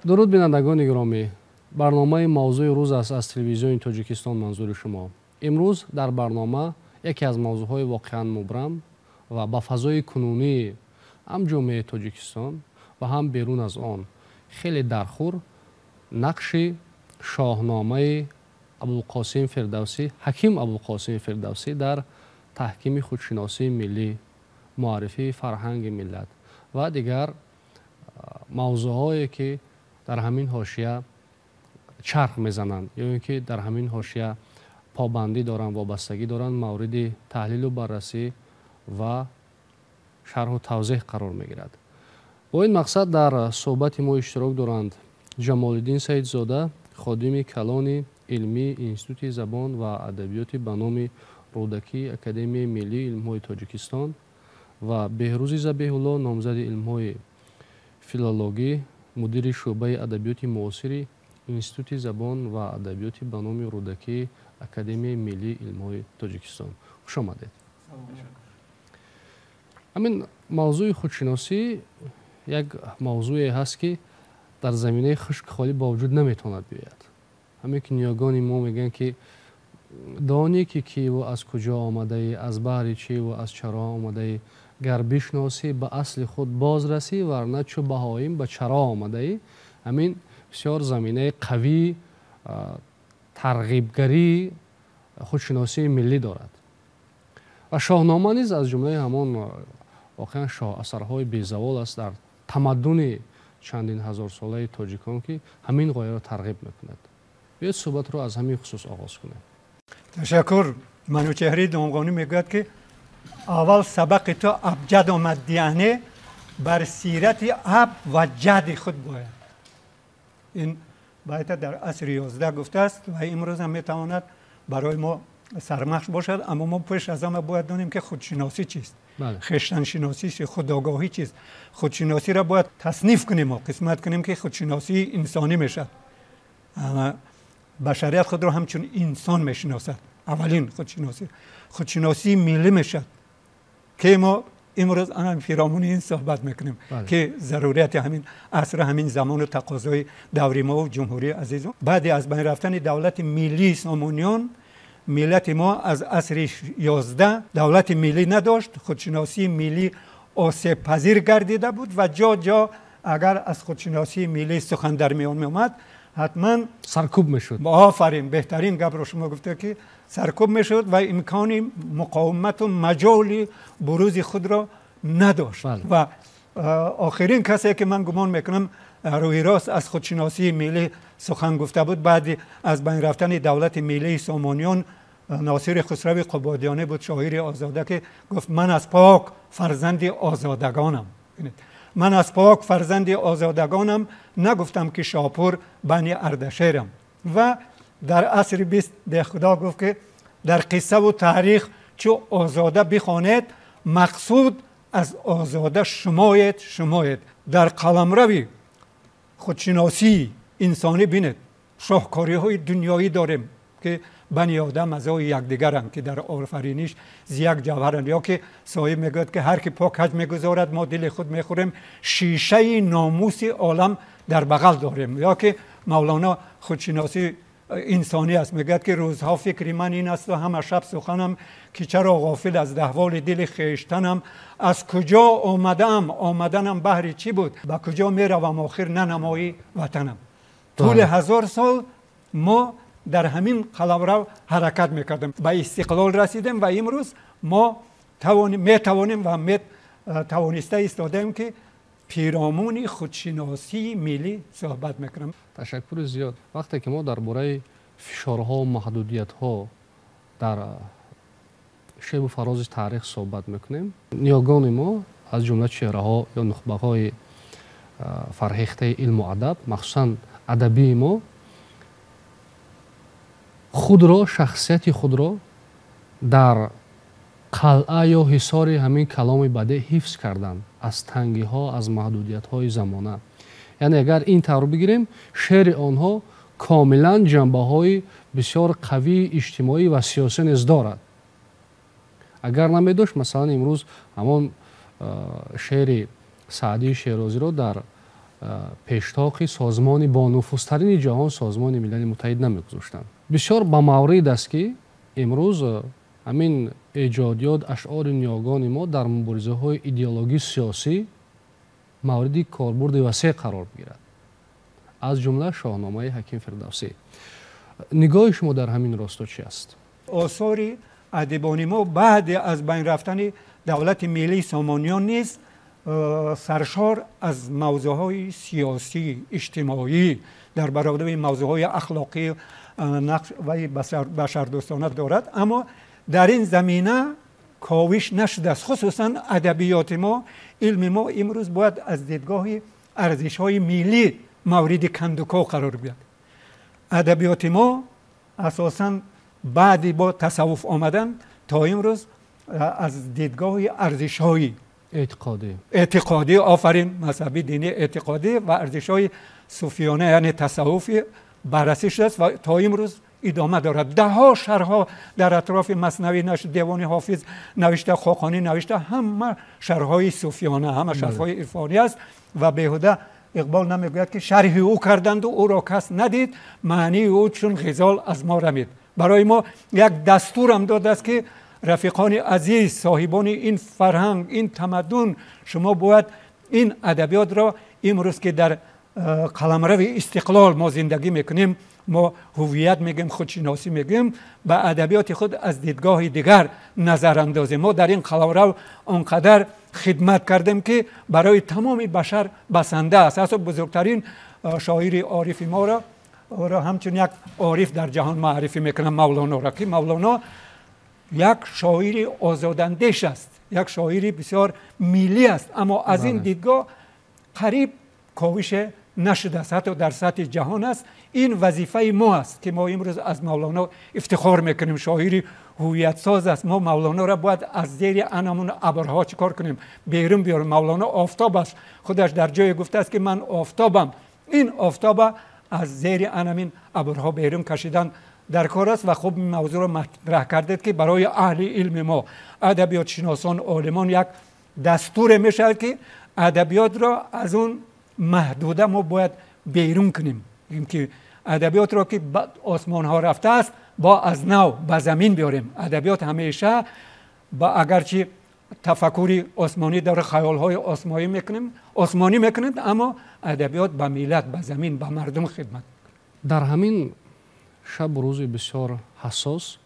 Дуруд, бинандагони гиромӣ! Барномаи «Мавзӯи рӯз» аст аз Телевизиони Тоҷикистон манзури шумо. Имрӯз дар барнома яке аз мавзӯъҳои воқеан мубрам ва ба фазои кунунии ҳам ҷомеаи Тоҷикистон ва ҳам берун аз он хеле дархӯр, нақши Шоҳномаи Абулқосим Фирдавсӣ, Ҳаким Абулқосим Фирдавсӣ дар таҳкими худшиносии миллӣ, муаррифии фарҳанги миллат ва дигар мавзӯъҳое, ки дар ҳамин ҳошия чарх мезананд ё ин ки дар ҳамин ҳошия побандӣ доранд, вобастагӣ доранд, мавриди таҳлилу баррасӣ ва шарҳу тавзеҳ қарор мегирад. Бо ин мақсад дар суҳбати мо иштирок доранд Ҷамолиддин Саидзода, ходими калони илмии Институти забон ва адабиёти ба номи Рӯдакӣ, Академияи миллии илмҳои Тоҷикистон, ва Беҳрӯзи Забеҳулло, номзади илмҳои филологӣ, мудири шӯъбаи адабиёти муосири Институти забон ва адабиёти ба номи Рӯдакӣ, Академияи миллии илмҳои Тоҷикистон. Хуш омадед. Ҳамин мавзӯи худшиносӣ як мавзӯе ҳаст, ки дар заминаи хушк холӣ ба вуҷуд наметавонад биёяд. Ҳамин ки ниёгони мо мегӯянд, ки донӣ, ки киву аз куҷо омадаӣ, аз баҳри чиву аз чаро омадаӣ, гар бишносӣ, ба асли худ боз расӣ, варна чу баҳоим ба чаро омадаӣ. Ҳамин бисёр заминаи қавии тарғибгарии худшиносии миллӣ дорад ва Шоҳнома низ аз ҷумлаи ҳамон воқеан шоҳасарҳои безавол аст дар тамаддуни чандин ҳазорсолаи тоҷикон, ки ҳамин ғояро тарғиб мекунад. Биёед, суҳбатро аз ҳамин хусус оғоз кунем. Ташаккур. Манучеҳри Домғонӣ мегӯяд, ки аввал сабақи ту абҷад омад, яъне бар сирати аб ва ҷади худ бояд. Ин байта дар асри 11 гуфтааст ва имрӯз ҳам метавонад барои мо сармашқ бошад. Аммо мо пеш аз ҳама бояд донем, ки худшиносӣ чист, хештаншиносӣ чист, худогоҳӣ чист. Худшиносиро бояд тасниф кунем ва қисмат кунем, ки худшиносии инсонӣ мешавад. Башарият худро ҳамчун инсон мешиносад, аввалин худшиносӣ. Худшиносии миллӣ мешавад, ки мо имрӯз ана пиромуни ин суҳбат мекунем, ки зарурияти ҳамин аср, ҳамин замону тақозои даври мо ҷумҳурии азизу. Баъди аз байн рафтани давлати миллии Сомониён, миллати мо аз асри 11 давлати миллӣ надошт, худшиносии миллӣ осебпазир гардида буд ва ҷо ҷо агар аз худшиносии миллӣ сухан дар миён меомад, ҳатман саркӯб мешуд. Офарин, беҳтарин гапро шумо гуфта, ки саркӯб мешуд ва имкони муқовимату маҷоли бурӯзи худро надошт. Ва охирин касе, ки ман гумон мекунам, рӯи рост аз худшиносии миллӣ сухан гуфта буд баъди аз байн рафтани давлати миллии Сомониён, Носири Хусрави Қубодиёнӣ буд, шоири озода, ки гуфт: «Ман аз пок фарзанди озодагонам, ман аз пок фарзанди озодагонам, нагуфтам, ки Шопур бани Ардашерам». Ва дар асри 20 Деҳхудо гуфт, ки дар қиссаву таърих чу озода бихонед, мақсуд аз озода шумоед, шумоед. Дар қаламрави худшиносии инсонӣ, бинед, шоҳкориҳои дунёӣ дорем, ки бани одам аъзои якдигаранд, ки дар офариниш зи як ҷавҳаранд. Ё ки соҳиб мегӯяд, ки ҳар ки по каҷ мегузорад, мо дили худ мехӯрем, шишаи номуси олам дар бағал дорем. Ё ки Мавлоно худшиносӣ инсонӣ аст, мегӯяд, ки рӯзҳо фикри ман ин асту ҳама шаб суханам, ки чаро ғофил аз аҳволи дили хештанам, аз куҷо омадаам, омаданам баҳри чӣ буд, ба куҷо меравам, охир нанамоӣ ватанам. Тӯли 1000 сол мо дар ҳамин қаламрав ҳаракат мекардем, ба истиқлол расидем ва имрӯз мо метавонем ва тавониста истодаем, ки пиромуни худшиносии миллӣ суҳбат мекунам. Ташаккури зиёд. Вақте ки мо дар бораи фишорҳо, маҳдудиятҳо дар шебу фарози таърих суҳбат мекунем, ниёгони мо, аз ҷумла чеҳраҳо ё нухбаҳои фарҳехтаи илму адаб, махсусан адабии мо, худро, шахсияти худро дар қалъа ё ҳисори ҳамин каломи бадеъ ҳифз карданд аз тангиҳо, аз маҳдудиятҳои замона. Яъне агар ин тавр бигирем, шеъри онҳо комилан ҷанбаҳои бисёр қавии иҷтимоӣ ва сиёсӣ низ дорад. Агар намедошт, масалан, имрӯз ҳамон шеъри Саъдии Шерозиро дар пештоқи созмони бонуфузтарини ҷаҳон, Созмони Милали Муттаҳид, намегузоштанд. Бисёр ба маврид аст, ки имрӯз ҳамин эҷодиёт, ашъори ниёгони мо дар муборизаҳои идеологии сиёсӣ мавриди корбурди васеъ қарор бигирад, аз ҷумла Шоҳномаи Ҳаким Фирдавсӣ. Нигоҳи шумо дар ҳамин росто чи аст? Осори адибони мо баъди аз байн рафтани давлати миллии Сомониён низ саршор аз мавзӯъҳои сиёсӣ, иҷтимоӣ, дар баробари мавзӯъҳои ахлоқӣ нақш ва башардӯстона дорад, аммо дар ин замина ковиш нашудааст. Хусусан адабиёти мо, илми мо имрӯз бояд аз дидгоҳи арзишҳои миллӣ мавриди кандуков қарор гирад. Адабиёти мо асосан баъди бо тасаввуф омадан то имрӯз аз дидгоҳи арзишҳои эътиқодӣ, офарин, мазҳабӣ, динӣ, эътиқодӣ ва арзишҳои суфиёна, яъне тасаввуфӣ баррасӣ шудааст ва то имрӯз идома дорад. Даҳҳо шарҳҳо дар атрофи Маснавӣ, Девони Ҳофиз навишта, Хоқонӣ навишта, ҳама шарҳҳои суфиёна, ҳама шарҳҳои ирфонӣ аст ва беҳуда Иқбол намегӯяд, ки шарҳи ӯ карданду ӯро кас надид, маънии ӯ чун ғизол аз мо рамид. Барои мо як дастурам додааст, ки рафиқони азиз, соҳибони ин фарҳанг, ин тамаддун, шумо бояд ин адабиётро имрӯз, ки дар қаламрави истиқлол мо зиндагӣ мекунем, мо ҳувият мегӯем, худшиносӣ мегӯем, ба адабиёти худ аз дидгоҳи дигар назар андозем. Мо дар ин қаламрав он қадар хидмат кардем, ки барои тамоми башар басанда аст. Ҳатто бузургтарин шоири орифи моро, ӯро ҳамчун як ориф дар ҷаҳон муаррифӣ мекунам, Мавлоноро, ки Мавлоно як шоири озодандеш аст, як шоири бисёр миллӣ аст, аммо аз ин дидгоҳ қариб ковише нашудааст, ҳатто дар сатҳи ҷаҳон аст. Ин вазифаи мо аст, ки мо имрӯз аз Мавлоно ифтихор мекунем. Шоири ҳувиятсоз аст. Мо Мавлоноро бояд аз зери анамун абрҳо чӣ кор кунем? Берун биёрем. Мавлоно офтоб аст. Худаш дар ҷое гуфтааст, ки ман офтобам. Ин офтоба аз зери анамин абрҳо берун кашидан дар кор аст. Ва хуб мавзӯъро матраҳ кардед, ки барои аҳли илми мо, адабиётшиносон, олимон як дастуре мешавад, ки адабиётро аз он маҳдуда мо бояд берун кунем, ки адабиётро, ки ба осмонҳо рафтааст, бо аз нав ба замин биёрем. Адабиёт ҳамеша ба агарчи тафаккури осмонӣ дора, хаёлҳои осмонӣ мекунем, осмонӣ мекунем, аммо адабиёт ба миллат, ба замин, ба мардум хидмат. Дар ҳамин шабу рӯзи бисёр ҳассос,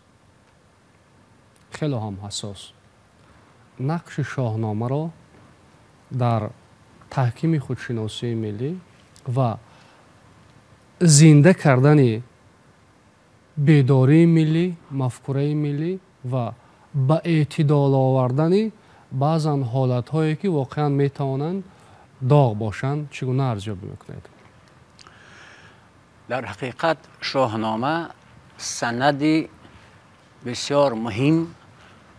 хеле ҳам ҳассос, нақши Шоҳномаро дар таҳкими худшиносии миллӣ ва зинда кардани бедории миллӣ, мафкураи миллӣ ва ба эътидол овардани баъзан ҳолатҳое, ки воқеан метавонанд доғ бошанд, чӣ гуна арзёбӣ мекунед? Дар ҳақиқат Шоҳнома санади бисёр муҳим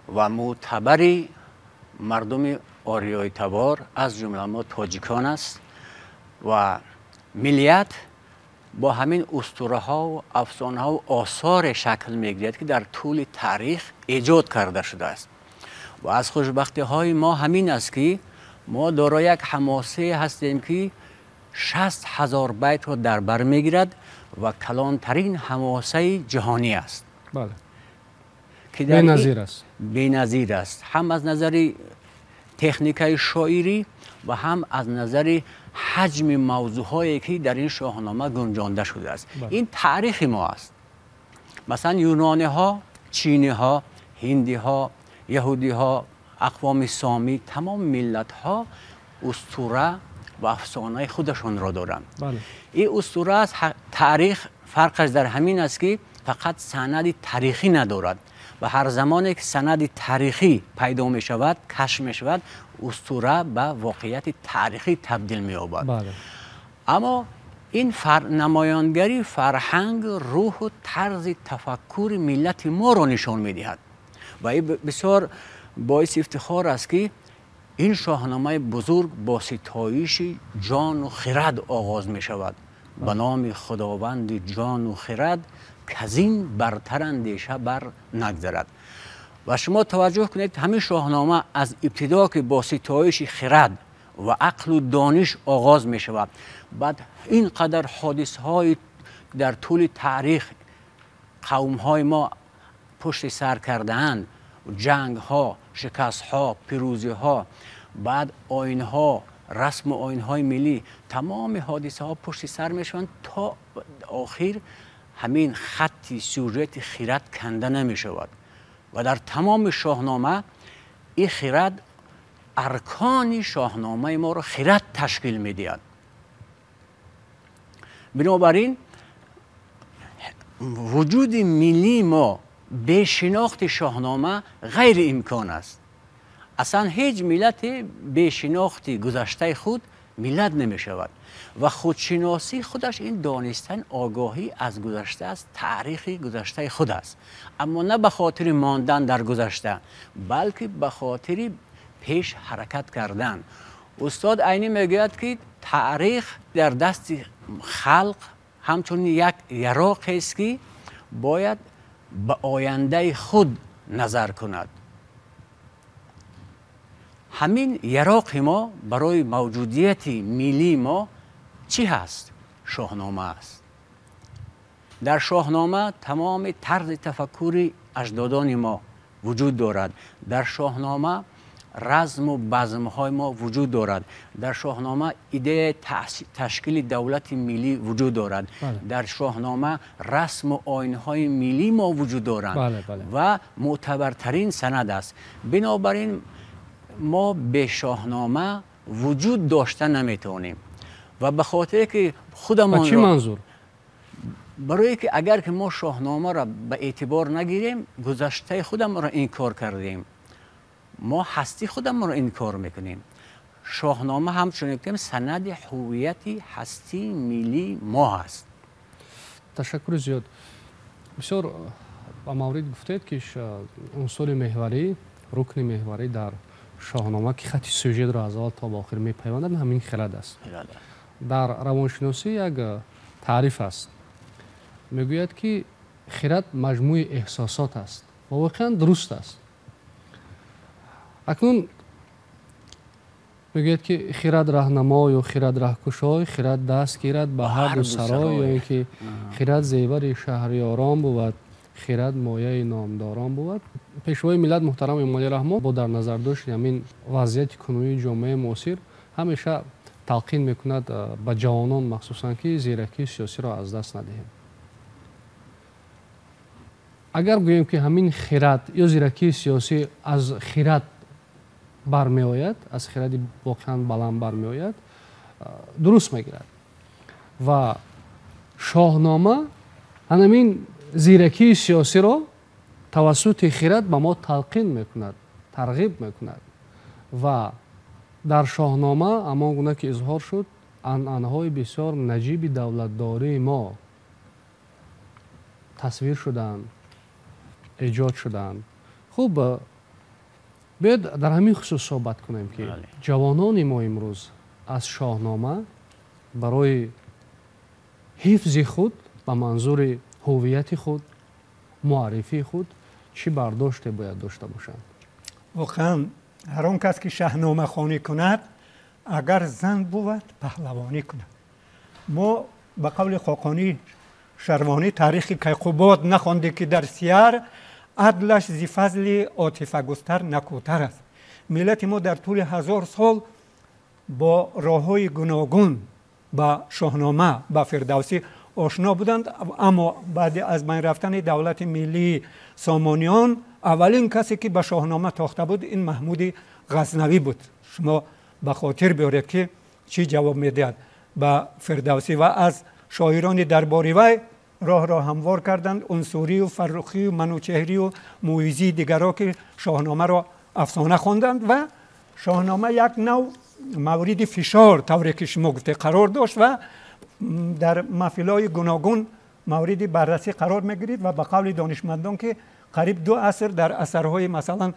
ва мӯътабари мардуми ориёитабор, аз ҷумла мо тоҷикон аст ва миллият бо ҳамин устураҳову афсонаҳову осоре шакл мегирад, ки дар тӯли таърих эҷод карда шудааст. Ва аз хушбахтиҳои мо ҳамин аст, ки мо дорои як ҳамосае ҳастем, ки 60,000 байтро дар бар мегирад ва калонтарин ҳамосаи ҷаҳонӣ аст. ки беназир аст. Беназир аст ҳам аз назари техникаи шоирӣ ва ҳам аз назари ҳаҷми мавзӯъҳое, ки дар ин Шоҳнома гунҷонда шудааст. Ин таърихи мо аст. Масалан, юнониҳо, чиниҳо, ҳиндиҳо, яҳудиҳо, ақвоми сомӣ, тамоми миллатҳо устура ва афсонаи худашонро доранд. Ин устура аз таърих фарқаш дар ҳамин аст, ки фақат санади таърихӣ надорад ва ҳар замоне ки санади таърихӣ пайдо мешавад, кашф мешавад, устура ба воқеияти таърихӣ табдил меёбад. Аммо ин намоёнгари фарҳанг, рӯҳу тарзи тафаккури миллати моро нишон медиҳад ва ин бисёр боиси ифтихор аст, ки ин Шоҳномаи бузург бо ситоиши ҷону хирад оғоз мешавад. Ба номи Худованди ҷону хирад, казин бартар андеша бар нагзарад. Ва шумо таваҷҷӯҳ кунед, ҳамин Шоҳнома аз ибтидо, ки бо ситоиши хирад ва ақлу дониш оғоз мешавад. Баъд ин қадар ҳодисаҳои дар тӯли таърих қавмҳои мо пушти сар кардаанд, ҷангҳо, шикастҳо, пирӯзиҳо, баъд оинҳо, расму оинҳои миллӣ, тамоми ҳодисаҳо пушти сар мешаванд то охир ҳамин хатти сюжети хирад канда намешавад. Ва дар тамоми шоҳнома ин хирад аркони шоҳномаи моро хирад ташкил медиҳад. Бинобар ин вуҷуди миллии мо бе шинохти шоҳнома ғайриимкон аст. Аслан ҳеҷ миллате бе шинохти гузаштаи худ миллат намешавад ва худшиносӣ худаш ин донистан огоҳӣ аз гузашта аст, таърихи гузаштаи худ аст. Аммо на ба хотири мондан дар гузашта, балки ба хотири пеш ҳаракат кардан. Устод Айнӣ мегӯяд, ки таърих дар дасти халқ ҳамчун як яроқест, ки бояд ба ояндаи худ назар кунад. Ҳамин яроқи мо барои мавҷудияти миллии мо чӣ ҳаст? Шоҳнома аст. Дар шоҳнома тамоми тарзи тафаккури аҷдодони мо вуҷуд дорад. Дар шоҳнома разму базмҳои мо вуҷуд дорад. Дар шоҳнома идеяи ташкили давлати миллӣ вуҷуд дорад. Дар шоҳнома расму оинҳои миллии мо вуҷуд доранд ва мӯътабартарин санад аст. Бинобар ин мо бе шоҳнома вуҷуд дошта наметавонем ва ба хотире ки худамонро... Ба чӣ манзур? Барое ки агар ки мо шоҳномаро ба эътибор нагирем, гузаштаи худамонро инкор кардем, мо ҳасти худамонро инкор мекунем. Шоҳнома ҳамчунин гуфтем санади ҳуввияти ҳастии миллии мо ҳаст. Ташаккури зиёд. Бисёр ба маврид гуфтед, ки унсури меҳварӣ, рукни меҳварӣ дар шоҳнома, ки хатти сюжетро аз аввал то ба охир мепайвандад, ҳамин хирад аст. Дар равоншиносӣ як таъриф аст, мегӯяд, ки хирад маҷмӯи эҳсосот аст ва воқеан дуруст аст. Акнун мегӯяд, ки хирад раҳнамо ё хирад раҳкушой, хирад даст гирад ба ҳарду сарой, ё ин ки хирад зевари шаҳриёрон бувад, хирад мояи номдорон бувад. Пешвои миллат муҳтарам Эмомалӣ Раҳмон бо дар назар доштани ҳамин вазъияти кунунии ҷомеаи муосир ҳамеша талқин мекунад ба ҷавонон, махсусан ки зиракии сиёсиро аз даст надиҳем. Агар гӯем, ки ҳамин хирад ё зиракии сиёсӣ аз хирад бармеояд, аз хиради воқеан баланд бармеояд, дуруст мегирад. Ва шоҳнома ҳамин зиракии сиёсиро тавассути хирад ба мо талқин мекунад, тарғиб мекунад. Ва дар шоҳнома ҳамон гуна ки изҳор шуд, анъанаҳои бисёр наҷиби давлатдории мо тасвир шуданд, эҷод шуданд. Хуб, биёед дар ҳамин хусус суҳбат кунем, ки ҷавонони мо имрӯз аз шоҳнома барои ҳифзи худ ба манзури ҳуввияти худ, муаррифии худ чӣ бардоште бояд дошта бошанд? Воқеан ҳар он кас ки шаҳномахонӣ кунад, агар зан бувад, паҳлавонӣ кунад. Мо ба қавли Хоқонӣ Шарвонӣ таърихи Кайқубод нахонде, ки дар сияр адлаш зи фазли отифагустар накӯтар аст. Миллати мо дар тӯли 1000 сол бо роҳҳои гуногун ба шоҳнома, ба Фирдавсӣ ошно буданд, аммо баъди аз байн рафтани давлати миллии Сомониён аввалин касе ки ба шоҳнома тохта буд, ин Маҳмуди Ғазнавӣ буд. Шумо ба хотир биёред, ки чӣ ҷавоб медиҳад ба Фирдавсӣ ва аз шоирони дарбори вай роҳро ҳамвор карданд Унсурию Фаррухию Манучеҳрию Муизии дигарро, ки шоҳномаро афсона хонданд ва шоҳнома як нав мавриди фишор, тавре ки шумо гуфте, қарор дошт ва дар маҳфилҳои гуногун мавриди баррасӣ қарор мегирид ва ба қавли донишмандон, ки қариб 2 аср дар асарҳои масалан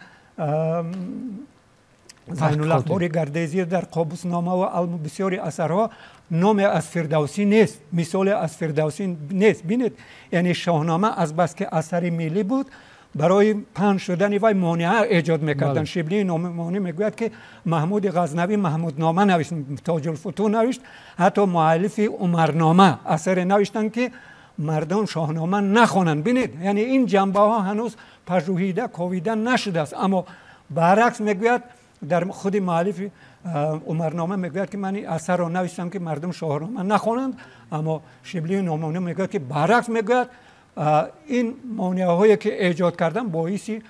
Зайнулахбори Гардезӣ, дар Қобуснома ва бисёри асарҳо номе аз Фирдавсӣ нест, мисоле аз Фирдавсӣ нест. Бинед, яъне шоҳнома азбаски асари миллӣ буд, барои паҳн шудани вай монеа эҷод мекарданд. Шиблии Номонӣ мегӯяд, ки Маҳмуди Ғазнавӣ Маҳмуднома навишт, Тоҷулфутуҳ навишт, ҳатто муаллифи Умарнома асаре навиштанд, ки мардум Шоҳнома нахонанд. Бинед, яъне ин ҷанбаҳо ҳанӯз пажӯҳида ковида нашудааст. Аммо баръакс мегӯяд, дар худи муаллифи Умарнома мегӯяд, ки ман ин асарро навиштам, ки мардум Шоҳнома нахонанд. Аммо Шиблии Номонӣ мегӯяд, ки баръакс мегӯяд, ин монеаҳое ки эҷод карданд боиси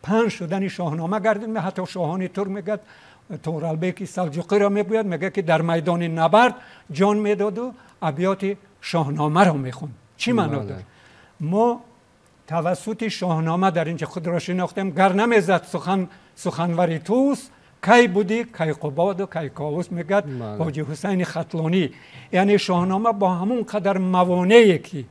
паҳн шудани Шоҳнома гардид. Ҳатто шоҳони турк мегӯяд, Туғралбеки Салҷуқиро мегӯяд, мегӯяд, ки дар майдони набард ҷон медоду абёти Шоҳномаро мехонд. Чӣ маъно дорад? Мо тавассути Шоҳнома дар инҷа худро шинохтем. Гар намезад сухан суханвари Тӯс, кай будӣ Кайқубоду Кайковус, мегӯяд Ҳоҷи Ҳусайни Хатлонӣ. Яъне Шоҳнома бо ҳамон қадар мавонее ки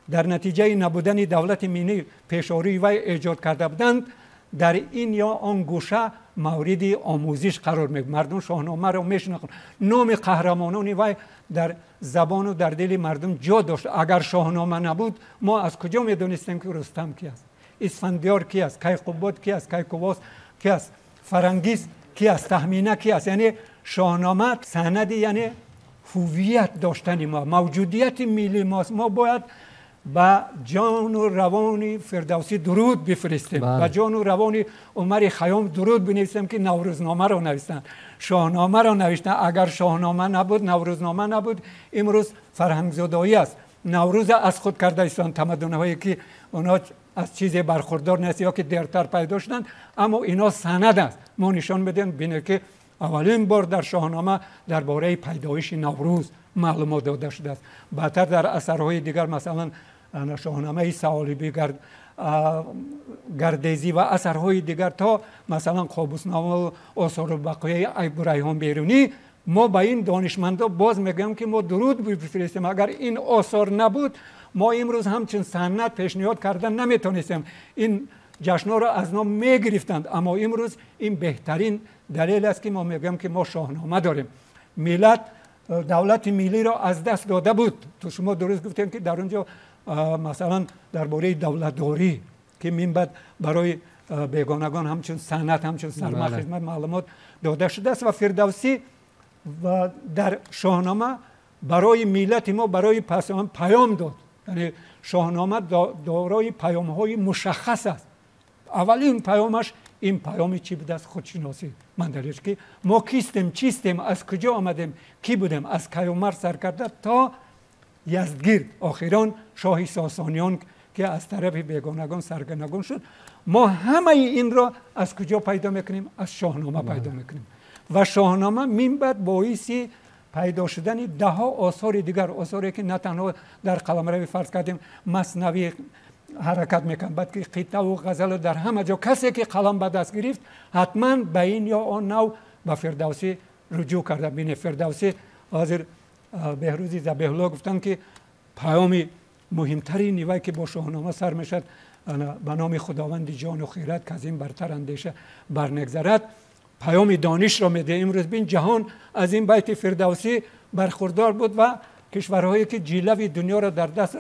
дар натиҷаи набудани давлати миллӣ пешории вай эҷод карда буданд, дар ин ё он гӯша мавриди омӯзиш қарор мегирад. Мардум Шоҳномаро мешинохтанд, номи қаҳрамонони вай дар забону дар дили мардум ҷо дошт. Агар Шоҳнома набуд, мо аз куҷо медонистем, ки Рустам ки аст, Исфандиёр ки аст, Кайқубод ки аст, Кайковос ки аст, Фарангиз ки аст, Таҳмина ки аст? Яъне Шоҳнома санади яъне ҳувият доштани мо, мавҷудияти миллии мост. Мо бояд ба ҷону равони Фирдавсӣ дуруд бифиристем, ба ҷону равони Умари Хайём дуруд бинависем, ки Наврӯзномаро навиштанд, Шоҳномаро навиштанд. Агар Шоҳнома набуд, Наврӯзнома набуд, имрӯз фарҳангзудоӣ аст. Наврӯза аз худ карда истанд тамаддунҳое ки онҳо аз чизе бархурдор нест ё ки дертар пайдо шуданд, аммо ино санад аст. Мо нишон медиҳем, бинед, ки аввалин бор дар Шоҳнома дар бораи пайдоиши Наврӯз маълумот дода шудааст. Баъдтар дар асарҳои дигар, масалан Шоҳномаи Саолибӣ, Гардезӣ ва асарҳои дигар, то масалан Қобуснома, Осору бақияи Абурайҳон Берунӣ, мо ба ин донишмандо боз мегӯям, ки мо дуруд бифиристем. Агар ин осор набуд, мо имрӯз ҳамчун санъат пешниҳод карда наметонистем. Ин ҷашнҳоро аз ном мегирифтанд, аммо имрӯз ин беҳтарин далел аст, ки мо мегӯям, ки мо Шоҳнома дорем. Миллат давлати миллиро аз даст дода буд. То шумо дуруст гуфтем, ки дар он ҷо масалан дар бораи давлатдорӣ, ки минбаъд барои бегонагон ҳамчун санъат, ҳамчун сарма хизмат маълумот дода шудааст. Ва Фирдавсӣ дар Шоҳнома барои миллати мо, барои пасомон паём дод. Яъне Шоҳнома дорои паёмҳои мушаххас аст. Аввалин паёмаш ин паёми чӣ будааст? Худшиносӣ. Ман далелш, ки мо кистем, чистем, аз куҷо омадем, кӣ будем, аз Каюмар сар карда то Яздгирд, охирон шоҳи Сосониён, ки аз тарафи бегонагон саргунагун шуд. Мо ҳамаи инро аз куҷо пайдо мекунем? Аз Шоҳнома пайдо мекунем. Ва Шоҳнома минбаъд боиси пайдо шудани даҳҳо осори дигар, осоре ки на танҳо дар қаламрави, фарз кардем, Маснавӣ ҳаракат мекунад, балки қитъаву ғазалу дар ҳама ҷо касе ки қалам ба даст гирифт, ҳатман ба ин ё он нав ба Фирдавсӣ руҷӯъ карда. Бинед, Фирдавсӣ ҳозир Беҳрӯзи Забеҳулло гуфтанд, ки паёми муҳимтарини вай, ки бо Шоҳнома сар мешавад, ба номи Худованди ҷону хирад, ки аз ин бартар андеша барнегзарад, паёми донишро медиҳад. Имрӯз бин, ҷаҳон аз ин байти Фирдавсӣ бархурдор буд ва кишварҳое ки ҷилави дунёро дар даст,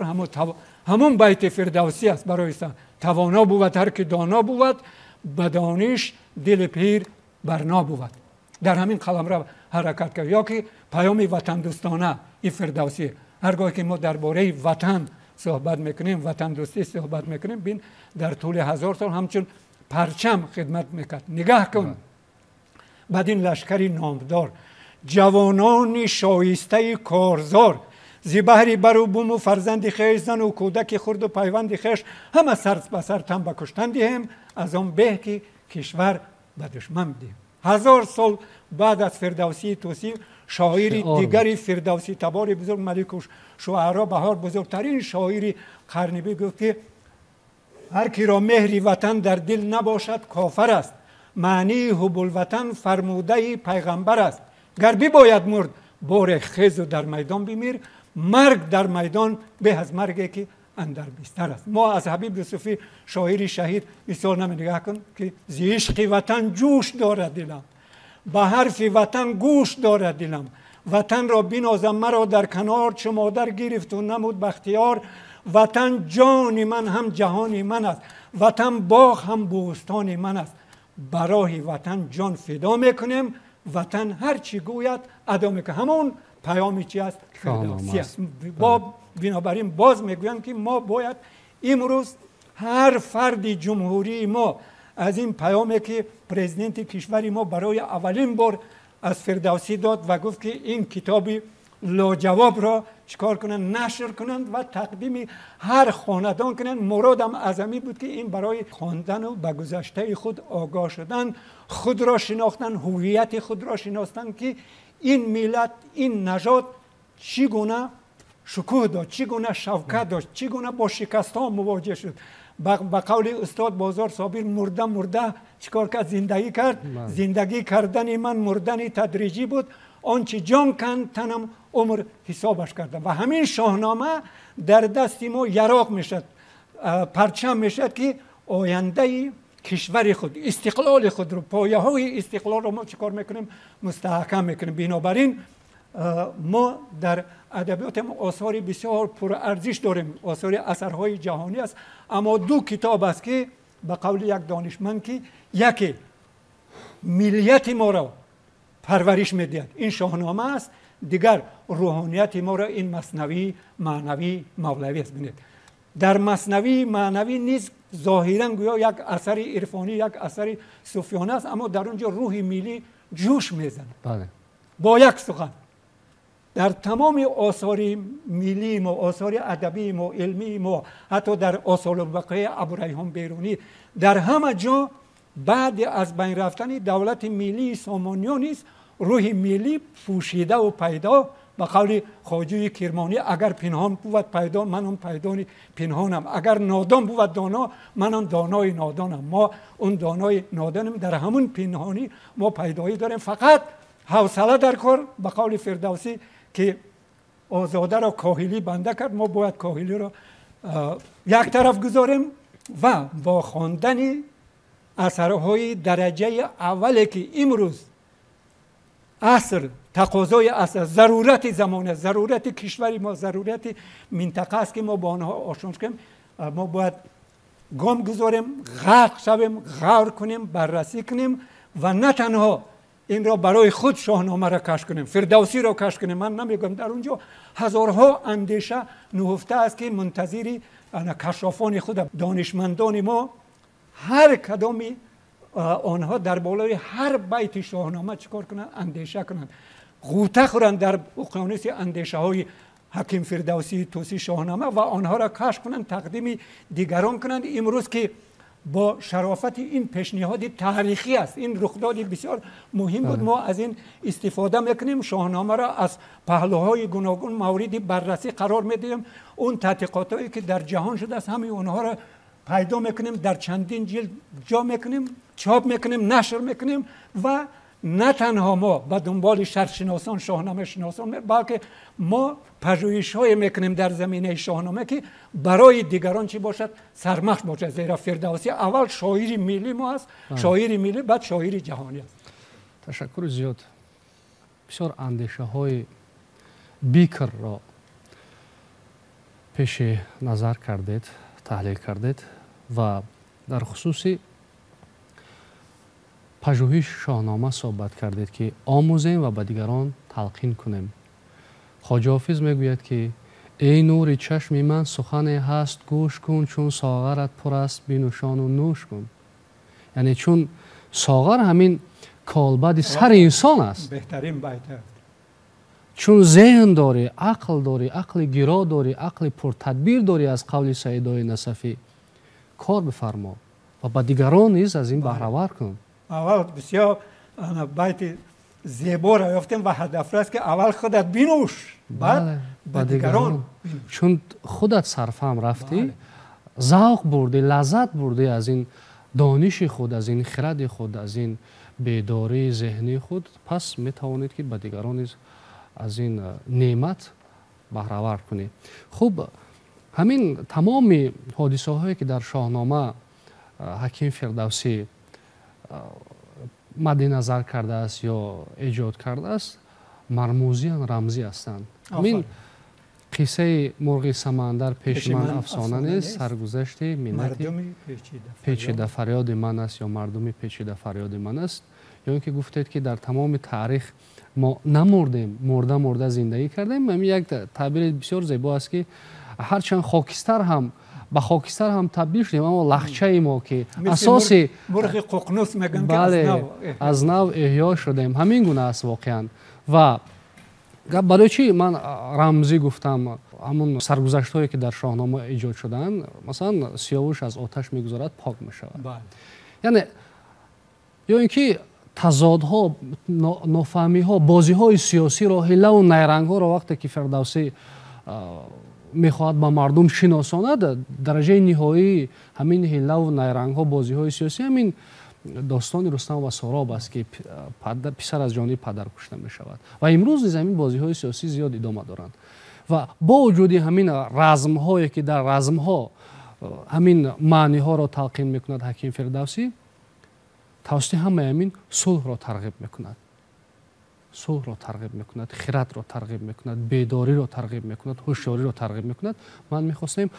ҳамон байти Фирдавсӣ аст барои тавоно бувад ҳар ки доно бувад, ба дониш дили пир барно бувад. Дар ҳамин қаламрав ҳаракат кард. Ё ки паёми ватандӯстона и Фирдавсӣ. Ҳаргоҳ ки мо дар бораи ватан суҳбат мекунем, ватандӯстӣ суҳбат мекунем, бин, дар тӯли 1000 сол ҳамчун парчам хидмат мекард. Нигаҳ кун бад ин лашкари номдор, ҷавонони шоистаи корзор, зи баҳри бару буму фарзанди хеш, зану кӯдаки хурду пайванди хеш, ҳама сар ба сар тан ба куштан диҳем, аз он беҳ ки кишвар ба душман диҳем. 1000 сол баъд аз Фирдавсии Тӯсӣ, шоири дигари фирдавсӣ табори бузург, Малику Шуаро Баҳор, бузургтарин шоири қарни би, гуфт, ки ҳар киро меҳри ватан дар дил набошад, кофар аст. Маънии ҳубулватан фармудаи пайғамбар аст. Гар бибояд мурд, боре хезу дар майдон бимир, марг дар майдон беҳ аз марге ки андар бистар аст. Мо аз Ҳабиб Юсуфӣ, шоири шаҳид, мисол нигоҳ кун, ки зи ишқи ватан ҷӯш дорад дилам, ба ҳарфи ватан гӯш дорад дилам, ватанро бинозам маро дар канор, чу модар гирифту намуд бахтиёр. ватан ҷони ман ҳам ҷаҳони ман аст, ватан боғ ҳам бӯстони ман аст. Ба роҳи ватан ҷон фидо мекунем, ватан ҳар чӣ гӯяд адо мекунем. Ҳамон паёми чи аст? Фирдавсӣ аст. Бинобар ин боз мегӯям, ки мо бояд имрӯз ҳар фарди ҷумҳурии мо аз ин паёме, ки президенти кишвари мо барои аввалин бор аз Фирдавсӣ дод ва гуфт, ки ин китоби лоҷавобро чикор кунанд, нашр кунанд ва тақдими ҳар хонадон кунанд. Муродам аз ҳамин буд, ки ин барои хондану ба гузаштаи худ огоҳ шудан, худро шинохтан, ҳуввияти худро шиностан, ки ин миллат, ин нажод чӣ гуна шукӯҳ дошт, чӣ гуна шавкат дошт, чӣ гуна бо шикастҳо мувоҷеҳ шуд. Ба қавли устод Бозор Собир, мурда мурда чикор кард? Зиндагӣ кард. Зиндагӣ кардани ман мурдани тадриҷӣ буд, он чи ҷон канд танам умр ҳисобаш кардам. Ва ҳамин Шоҳнома дар дасти мо яроқ мешавад, парчам мешавад, ки ояндаи кишвари худ, истиқлоли худро, пояҳои истиқлолро мо чӣ кор мекунем? Мустаҳкам мекунем. Бинобар ин мо дар адабиётам осори бисёр пурарзиш дорем, осори асарҳои ҷаҳонӣ аст, аммо ду китоб аст, ки ба қавли як донишманд, ки яке миллияти моро парвариш медиҳад, ин Шоҳнома аст, дигар рӯҳонияти моро ин Маснавии маънавии Мавлавӣ аст. Бинед, дар Маснавии маънавӣ низ зоҳиран гӯё як асари ирфонӣ, як асари суфиёна аст, аммо дар он ҷо рӯҳи миллӣ ҷӯш мезанад. Бо як сухан, дар тамоми осори миллии мо, осори адабии мо, илмии мо, ҳатто дар Осорулбақияи Абурайҳон Берунӣ, дар ҳама ҷо баъди аз байн рафтани давлати миллии Сомониён низ рӯҳи миллӣ пӯшидаву пайдо, ба қавли Хоҷуи Кирмонӣ, агар пинҳон бувад пайдо, ман он пайдони пинҳонам, агар нодон бувад доно, ман он донои нодонам. Мо он донои нодонем, дар ҳамун пинҳонӣ мо пайдоӣ дорем, фақат ҳавсала дар кор. Ба қавли Фирдавсӣ, ки озодаро коҳилӣ банда кард, мо бояд коҳилиро як тараф гузорем ва бо хондани асарҳои дараҷаи аввале, ки имрӯз аср тақозои аср, зарурати замон, зарурати кишвари мо, зарурати минтақа аст, ки мо бо онҳо ошно шавем, мо бояд гом гузорем, ғарқ шавем, ғавр кунем, баррасӣ кунем ва на танҳо инро барои худ Шоҳномаро кашф кунем, Фирдавсиро кашф кунем. Ман намегӯям, дар он ҷо ҳазорҳо андеша нуҳуфта аст, ки мунтазири кашофони худ, донишмандони мо, ҳар кадоми онҳо дар болои ҳар байти Шоҳнома чӣ кор кунанд? Андеша кунанд, ғӯта хӯранд дар уқёнуси андешаҳои ҳаким Фирдавсии Тӯсӣ, Шоҳнома, ва онҳоро кашф кунанд, тақдими дигарон кунанд. Имрӯз ки бо шарофати ин пешниҳоди таърихӣ аст, ин рухдоди бисёр муҳим буд, мо аз ин истифода мекунем, Шоҳномаро аз паҳлӯҳои гуногун мавриди баррасӣ қарор медиҳем, он тадқиқотҳое ки дар ҷаҳон шудааст, ҳамаи онҳоро пайдо мекунем, дар чандин ҷилд ҷо мекунем, чоп мекунем, нашр мекунем ва на танҳо мо ба дунболи шарқшиносон, шоҳномашиносон, балки мо пажӯҳишҳое мекунем дар заминаи Шоҳнома, ки барои дигарон чӣ бошад? Сармахш бошад, зеро Фирдавсӣ аввал шоири миллӣ мо аст, шоири миллӣ, баъд шоири ҷаҳонӣ аст. Ташаккури зиёд. Бисёр андешаҳои бикрро пеши назар кардед, таҳлил кардед ва дар хусуси пажӯҳиш Шоҳнома суҳбат кардед, ки омӯзем ва ба дигарон талқин кунем. Хоҷа Ҳофиз мегӯяд, ки эй нури чашми ман, сухане ҳаст, гӯш кун, чун соғарат пур аст, бинӯшону нӯш кун. Яъне чун соғар ҳамин колбади сари инсон аст. Беҳтарин байт. Чун зеҳн дорӣ, ақл дорӣ, ақли гиро дорӣ, ақли пуртадбир дорӣ, аз қавли Саидои Насафӣ, кор бифармо ва ба дигарон низ аз ин баҳравар кун. Аввал бисёр байти зеборо ёфтем ва ҳадафрас, ки аввал худат бинӯш, баъд ба дигарон. Чун худат сарфаҳм рафтӣ, завқ бурдӣ, лаззат бурдӣ аз ин дониши худ, аз ин хиради худ, аз ин бедории зеҳнии худ, пас метавонед, ки ба дигарон низ аз ин неъмат баҳравар кунӣ. Хуб, ҳамин тамоми ҳодисаҳое, ки дар Шоҳнома ҳаким Фирдавсӣ мадди назар кардааст ё эҷод кардааст, мармузиян, рамзӣ ҳастанд. Ҳамин Қиссаи мурғи самандар пеши ман афсона нест, саргузашти миннати печида фарёди ман аст ё мардуми печида фарёди ман аст. Ё ин ки гуфтед ки дар тамоми таърих мо намурдем, мурда мурда зиндагӣ кардем. Ҳамин як таъбири бисёр зебо аст, ки ҳарчанд хокистар ҳам ба хокистар ҳам табдил шудем, аммо лахчаи мо ки асоси мурғи қуқнус мегӯянд, бале, аз нав эҳё шудем. Ҳамин гуна аст воқеан. Ва гап барои чӣ ман рамзӣ гуфтам, ҳамун саргузаштҳое ки дар Шоҳнома эҷод шудаанд, масалан Сиёвуш аз оташ мегузарад, пок мешавад. Яъне ё ин ки тазодҳо, нофаҳмиҳо, бозиҳои сиёсиро, ҳиллаву найрангҳоро вақте ки Фирдавсӣ мехоҳад ба мардум шиносонад, дараҷаи ниҳоии ҳамин ҳиллаву найрангҳо, бозиҳои сиёсӣ ҳамин достони Рустам ва Сороб аст, ки писар аз ҷониби падар кушта мешавад. Ва имрӯз низ ҳамин бозиҳои сиёсӣ зиёд идома доранд. Ва бо вуҷуди ҳамин размҳое ки дар размҳо ҳамин маъниҳоро талқин мекунад ҳаким Фирдавсӣ, тавассути ҳамаи ҳамин сулҳро тарғиб мекунад, сулҳро тарғиб мекунад, хиратро тарғиб мекунад, бедориро тарғиб мекунад, ҳушёриро тарғиб мекунад. Ман мехостем,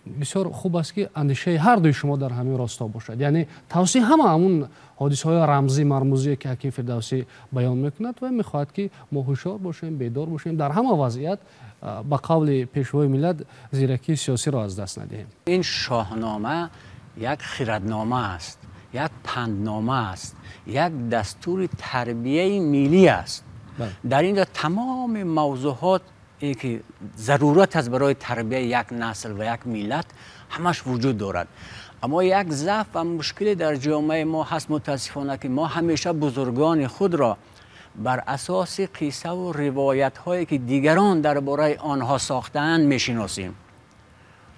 бисёр хуб аст, ки андешаи ҳар дуи шумо дар ҳамин росто бошад. Яъне тавассути ҳама ҳамун ҳодисаҳои рамзӣ мармузие ки ҳаким Фирдавсӣ баён мекунад ва мехоҳад ки мо ҳушёр бошем, бедор бошем, дар ҳама вазъият ба қавли пешвои миллат зиракии сиёсиро аз даст надиҳем. Ин Шоҳнома як хиратнома аст, як панднома аст, як дастури тарбияи миллӣ аст. Дар ин ҷо тамоми мавзӯъҳое ки зарурат аст барои тарбияи як насл ва як миллат ҳамаш вуҷуд дорад. Аммо як заъф ва мушкиле дар ҷомеаи мо ҳаст мутаассифона, ки мо ҳамеша бузургони худро бар асоси қиссаву ривоятҳое ки дигарон дар бораи онҳо сохтаанд мешиносем.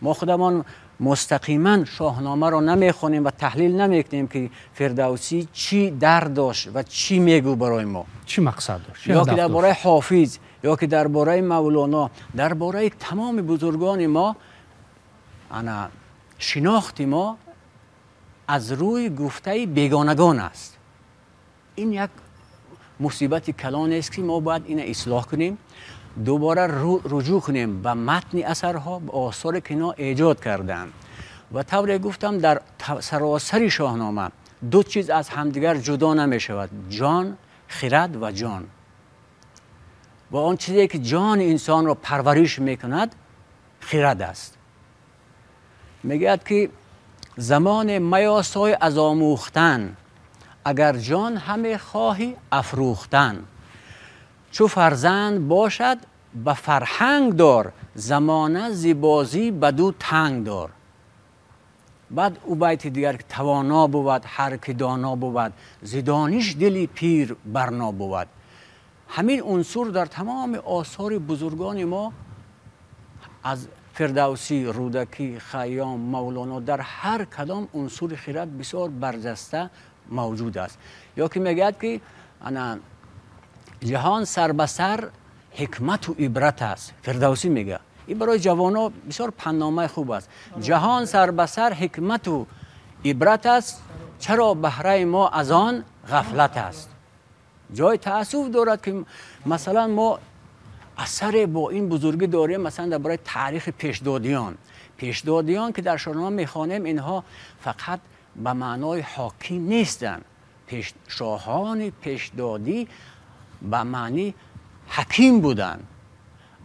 Мо худамон мустақиман Шоҳномаро намехонем ва таҳлил намекунем, ки Фирдавсӣ чӣ дард дошт ва чӣ мегӯ барои мо, чӣ мақсад дошт, ё ки дар бораи Ҳофиз, ё ки дар бораи Мавлоно, дар бораи тамоми бузургони мо ана шинохти мо аз рӯи гуфтаи бегонагон аст. Ин як мусибати калонест, ки мо бояд ина ислоҳ кунем, дубора руҷӯъ кунем ба матни асарҳо, ба осоре ки инҳо эҷод карданд. Ва тавре гуфтам, дар саросари Шоҳнома ду чиз аз ҳамдигар ҷудо намешавад: ҷон, хирад ва ҷон. Ва он чизе ки ҷони инсонро парвариш мекунад хирад аст. Мегӯяд ки замоне меёсой аз омӯхтан, агар ҷон ҳаме хоҳӣ афрӯхтан. Чу фарзанд бошад ба фарҳанг дор, замона зибозӣ баду танг дор. Баъд ӯ байти дигар ки тавоно бувад ҳар ки доно бувад, зи дониш дили пир барно бувад. Ҳамин унсур дар тамоми осори бузургони мо аз Фирдавсӣ, Рӯдакӣ, Хайём, Мавлоно, дар ҳар кадом унсури хирад бисёр барҷаста мавҷуд аст. Ё ки мегӯяд ки ана ҷаҳон сар ба сар ҳикмату ибрат аст. Фирдавсӣ мегӯяд. Ин барои ҷавонҳо бисёр пандномаи хуб аст. Ҷаҳон сар ба сар ҳикмату ибрат аст, чаро баҳраи мо аз он ғафлат аст. Ҷои таассуф дорад, ки масалан мо асаре бо ин бузургӣ дорем, масалан дар бораи таърихи пешдодиён. Пешдодиён ки дар Шоҳнома мехонем, инҳо фақат ба маънои ҳоким нестанд. Шоҳони пешдодӣ ба маъни ҳаким буданд.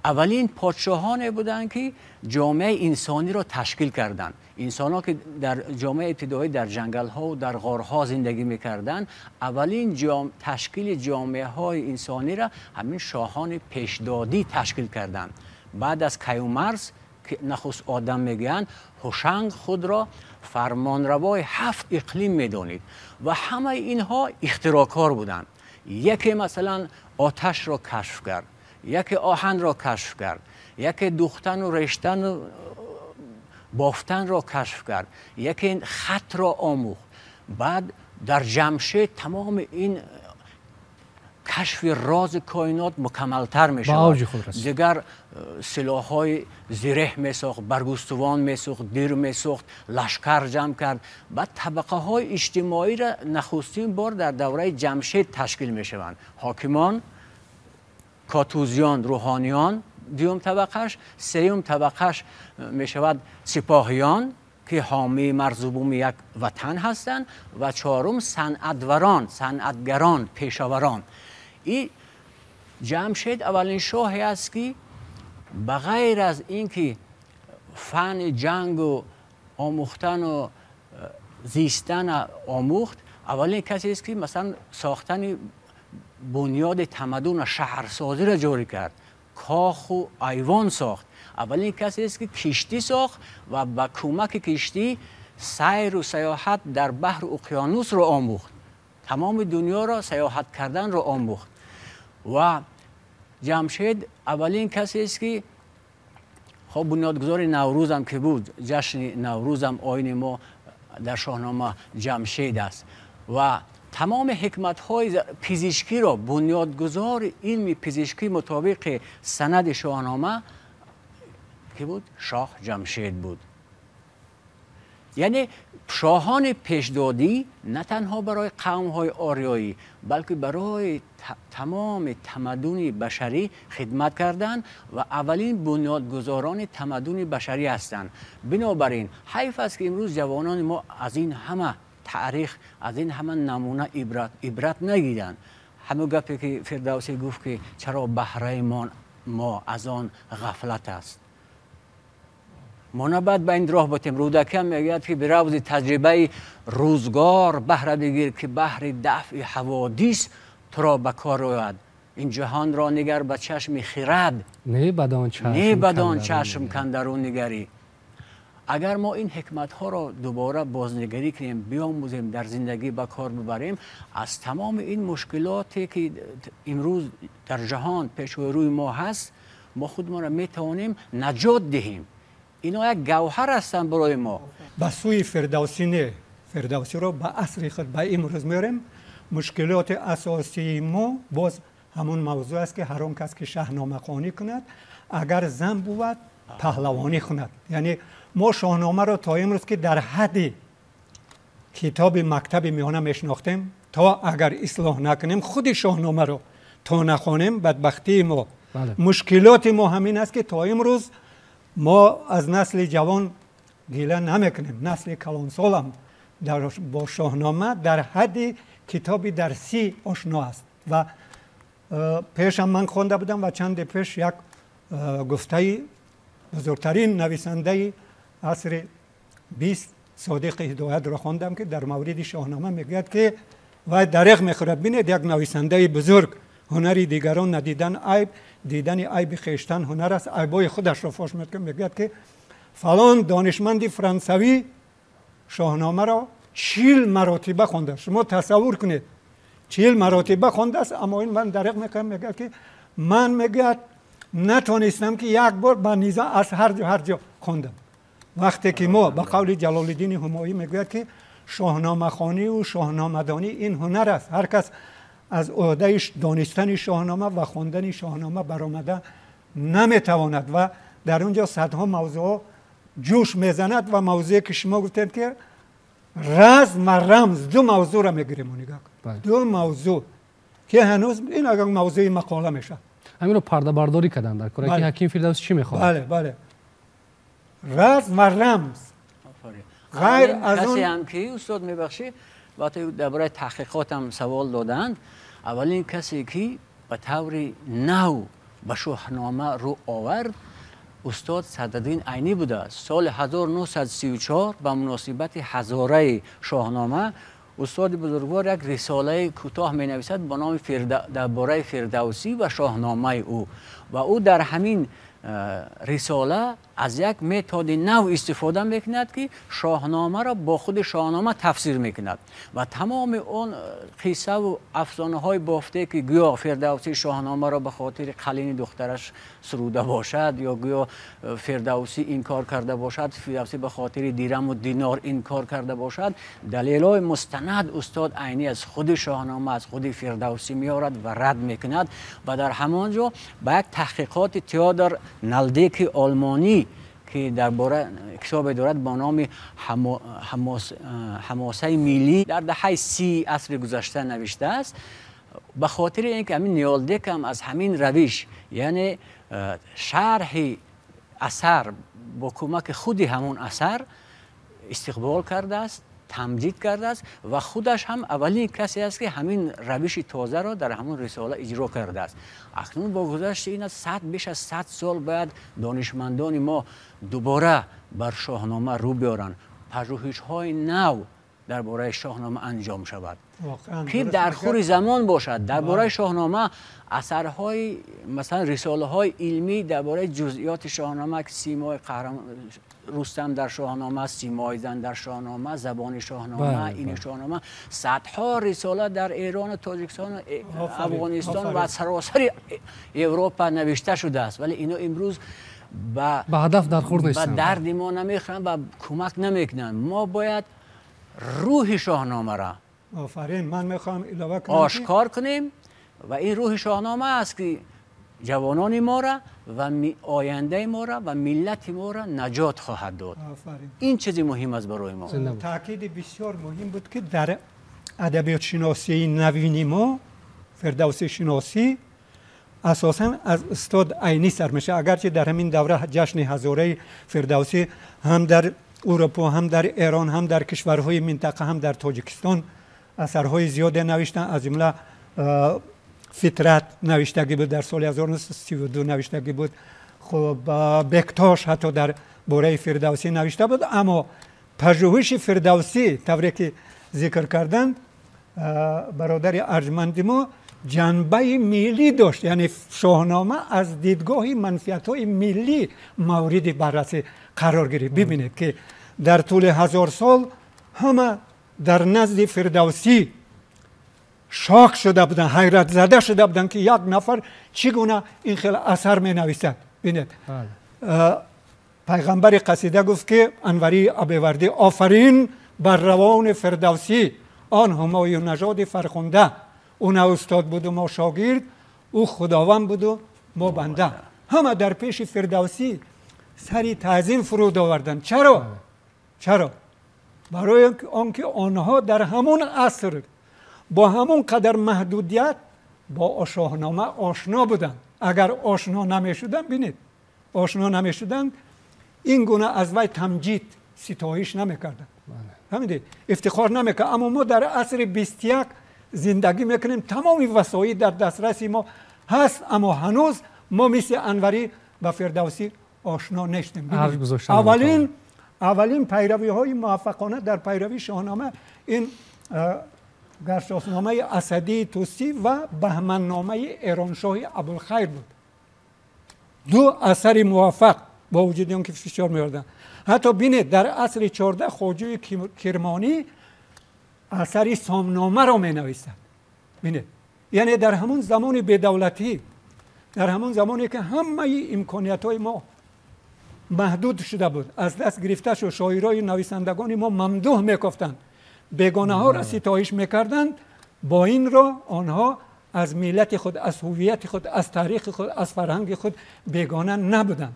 Аввалин подшоҳоне буданд, ки ҷомеаи инсониро ташкил карданд. Инсонҳо ки дар ҷомеаи ибтидоӣ дар ҷангалҳо ва дар ғорҳо зиндагӣ мекарданд, аввалин ташкили ҷомеаҳои инсониро ҳамин шоҳони пешдодӣ ташкил карданд. Баъд аз Каюмарс, ки нахуст одам мегӯянд, Ҳушанг худро фармонравои 7 иқлим медонид ва ҳамаи инҳо ихтироъкор буданд. Яке масалан оташро кашф кард, яке оҳанро кашф кард, яке духтану рештану бофтанро кашф кард, яке хатро омӯхт. Баъд дар Ҷамшед тамоми ин кашфи рози коинот мукаммалтар мешавад. Дигар силоҳҳои зиреҳ месохт, баргустувон месохт, дир месохт, лашкар ҷамъ кард. Баъд табақаҳои иҷтимоиро нахустин бор дар давраи Ҷамшед ташкил мешаванд. Ҳокимон, котузиён, рӯҳониён дуюм табақаш, сеюм табақаш мешавад сипоҳиён ки ҳомии марзу буми як ватан ҳастанд ва чорум санъатварон, санъатгарон, пешаварон. И Ҷамшед аввалин шоҳе аст ки ба ғайр аз ин ки фани ҷангу омӯхтану зистан омӯхт, аввалин касест ки масалан сохтани бунёди тамаддуна шаҳрсозиро ҷорӣ кард, коху айвон сохт. Аввалин касест ки киштӣ сохт ва ба кӯмаки киштӣ сайру саёҳат дар баҳру уқёнусро омӯхт, тамоми дунёро саёҳат карданро омӯхт. Ва Ҷамшед аввалин касест ки хоб бунёдгузори Наврӯзам ки буд, ҷашни Наврӯзам оини мо дар Шоҳнома Ҷамшед аст ва тамоми ҳикматҳои пизишкиро бунёдгузори илми пизишкӣ мутобиқи санади Шоҳнома ки буд? Шоҳ Ҷамшед буд. Яъне шоҳони пешдодӣ на танҳо барои қавмҳои ориёӣ, балки барои тамоми тамаддуни башарӣ хидмат карданд ва аввалин бунёдгузорони тамаддуни башарӣ ҳастанд. Бинобар ин ҳайф аст ки имрӯз ҷавонони мо аз ин ҳама таърих, аз ин ҳама намуна ибрат нагиранд. Ҳамон гапе ки Фирдавсӣ гуфт ки чаро баҳраи мо аз он ғафлат аст. Мо набояд ба ин роҳ ботем. Рӯдакӣ ҳам мегӯяд ки биравзи таҷрибаи рӯзгор баҳра бигир ки баҳри дафъи ҳаводис туро ба кор ояд. Ин ҷаҳонро нигар ба чашми хирад, не бадон чашм кандару нигарӣ. Агар мо ин ҳикматҳоро дубора бознигарӣ кунем, биомӯзем, дар зиндагӣ ба кор бибарем, аз тамоми ин мушкилоте ки имрӯз дар ҷаҳон пеши рӯи мо ҳаст, мо худмонро метавонем наҷот диҳем. Ино як гавҳар ҳастанд барои мо. Ба сӯи Фирдавсӣ не, Фирдавсиро ба асри худ, ба имрӯз меорем. Мушкилоти асосии мо боз ҳамон мавзӯъ аст ки ҳар он кас ки шаҳномахонӣ кунад, агар зан бувад паҳлавонӣ кунад. Яъне мо шоҳномаро то имрӯз ки дар ҳадди китоби мактаби миёна мешинохтем, то агар ислоҳ накунем худи шоҳномаро то нахонем, бадбахтии мо, мушкилоти мо ҳамин аст ки то имрӯз мо аз насли ҷавон гила намекунем. Насли калонсолам бо шоҳнома дар ҳадди китоби дарсӣ ошно аст. Ва пешам ман хонда будам ва чанде пеш як гуфтаи бузургтарин нависандаи асри 20 Содиқи Ҳидоятро хондам ки дар мавриди шоҳнома мегӯяд ки вай дареғ мехӯрад. Бинед, як нависандаи бузург, ҳунари дигарон надидан айб, дидани айби хештан ҳунар аст, айбои худашро фош мекунад. Мегӯяд ки фалон донишманди франсавӣ шоҳномаро 40 маротиба хондааст. Шумо тасаввур кунед, 40 маротиба хондааст, аммо ин ман дареғ мекунам, мегӯяд ки ман, мегӯяд, натонистам ки як бор ба низом аз ҳар ҷо ҳар ҷо хондам. Вақте ки мо ба қавли Ҷалолиддини Ҳумоӣ мегӯяд ки шоҳномахониву шоҳномадонӣ ин ҳунар аст. Ҳар кас аз ӯҳдаи донистани шоҳнома ва хондани шоҳнома баромада наметавонад ва дар он ҷо садҳо мавзӯъҳо ҷӯш мезанад. Ва мавзӯе ки шумо гуфтед ки разм ва рамз, ду мавзӯъро мегирем, нигоҳ кун, ду мавзӯъ ки ҳанӯз ин агар мавзӯи мақола мешавад. Ҳаминро пардабардорӣ карданд дар кора ки ҳаким Фирдавсӣ чӣ мехоҳад. Бале, бале, разм ва рамз. Ғайр аз он касе ҳам ки устод мебахшӣ, вақте дар бораи таҳқиқотам савол доданд, аввалин касе ки ба таври нав ба шоҳнома рӯ овард устод Садриддин Айнӣ будааст. Соли 1934 ба муносибати ҳазораи шоҳнома устоди бузургвор як рисолаи кӯтоҳ менависад ба номи дар бораи Фирдавсӣ ва шоҳномаи ӯ. Ва ӯ дар ҳамин рисола аз як методи нав истифода мекунад ки шоҳномаро бо худи шоҳнома тафсир мекунад ва тамоми он қиссаву афсонаҳои бофтае ки гӯё Фирдавсӣ шоҳномаро ба хотири қалини духтараш суруда бошад ё гӯё Фирдавсӣ ин кор карда бошад, Фирдавсӣ ба хотири дираму динор ин кор карда бошад, далелҳои мустанад устод Айнӣ аз худи шоҳнома, аз худи Фирдавсӣ меорад ва рад мекунад. Ва дар ҳамон ҷо ба як таҳқиқоти Теодор Налдеки олмонӣ ки дар бора китобе дорад бо номи ҳамосаи миллӣ дар даҳаи 30 асри гузашта навиштааст, ба хотири ин ки ҳамин Ниолдек ҳам аз ҳамин равиш, яъне Шарҳи асар бо кӯмаки худи ҳамон асар истиқбол кардааст, тамҷид кардааст ва худаш ҳам аввалин касе аст, ки ҳамин равиши тозаро дар ҳамон рисола иҷро кардааст. Акнун бо гузашти ин аз беш аз 100 сол бояд донишмандони мо дубора бар Шоҳнома рӯ биёранд, пажӯҳишҳои нав дар бораи Шоҳнома анҷом шавад, ки дар хури замон бошад. Дар бораи Шоҳнома асарҳои, масалан, рисолаҳои илмӣ дар бораи ҷузъиёти Шоҳнома, ки симои қаҳрамон Рустам дар Шоҳнома, симои зан дар Шоҳнома, забони Шоҳнома, ини Шоҳнома, садҳо рисола дар Эрону Тоҷикистону Афғонистон ва саросари Европа навишта шудааст, вале ино имрӯз ба ҳадаф дархӯр нестанд, ба дарди мо намехӯранд ва кӯмак намекунанд. Мо бояд рӯҳи Шоҳномаро офарин, ман мехоҳам илова кунам, ошкор кунем ва ин рӯҳи Шоҳнома аст, ки ҷавонони моро ва ояндаи моро ва миллати моро наҷот хоҳад дод. Ин чизи муҳим аст барои мо. Таъкиди бисёр муҳим буд, ки дар адабиётшиносии навини мо фирдавсишиносӣ асосан аз устод Айнӣ сар мешавад. Агарчи дар ҳамин давра ҷашни ҳазораи Фирдавсӣ ҳам дар Аврупо, ҳам дар Эрон, ҳам дар кишварҳои минтақа, ҳам дар Тоҷикистон асарҳои зиёде навиштанд, аз ҷумла Фитрат навиштагӣ буд дар соли 1932 навиштагӣ буд. Хуб, Бектош ҳатто дар бораи Фирдавсӣ навишта буд, аммо пажӯҳиши Фирдавсӣ, тавре ки зикр карданд бародари арҷманди мо, ҷанбаи миллӣ дошт, яъне Шоҳнома аз дидгоҳи манфиатҳои миллӣ мавриди баррасӣ қарор гирифт. Бибинед, ки дар тӯли 1000 сол ҳама дар назди Фирдавсӣ шок шуда буданд, ҳайратзада шуда буданд, ки як нафар чӣ гуна ин хел асар менависад. Бинед, пайғамбари қасида гуфт, ки Анварии Абевардӣ: офарин бар равони Фирдавсӣ, он ҳумоюн нажоди фархунда, ӯ на устод буду мо шогирд, ӯ худованд буду мо банда. Ҳама дар пеши Фирдавсӣ сари таъзим фуруд оварданд. Чаро? Чаро? Барои он ки онҳо дар ҳамон аср бо ҳамон қадар маҳдудият бо Шоҳнома ошно буданд. Агар ошно намешуданд, бинед, ошно намешуданд, ин гуна аз вай тамҷид, ситоиш намекарданд, фаҳмидед, ифтихор намекард. Аммо мо дар асри 21 зиндагӣ мекунем, тамоми васоит дар дастраси мо ҳаст, аммо ҳанӯз мо мисли Анварӣ ба Фирдавсӣ ошно нестем. Аввалин пайравиҳои муваффақона дар пайравии Шоҳнома ин Гаршосномаи Асадии Тӯсӣ ва Баҳманномаи Эроншоҳи Абулхайр буд. Ду асари муваффақ бо вуҷуди он ки фишор меоварданд. Ҳатто бинед, дар асри 14 Хоҷуи Кирмонӣ асари Сомномаро менависад. Бинед, яъне дар ҳамон замони бедавлатӣ, дар ҳамон замоне ки ҳамаи имкониятҳои мо маҳдуд шуда буд, аз даст гирифта шуд, шоирои нависандагони мо мамдуҳ мекофтанд, бегонаҳоро ситоиш мекарданд, бо ин роҳ онҳо аз миллати худ, аз ҳуввияти худ, аз таърихи худ, аз фарҳанги худ бегона набуданд.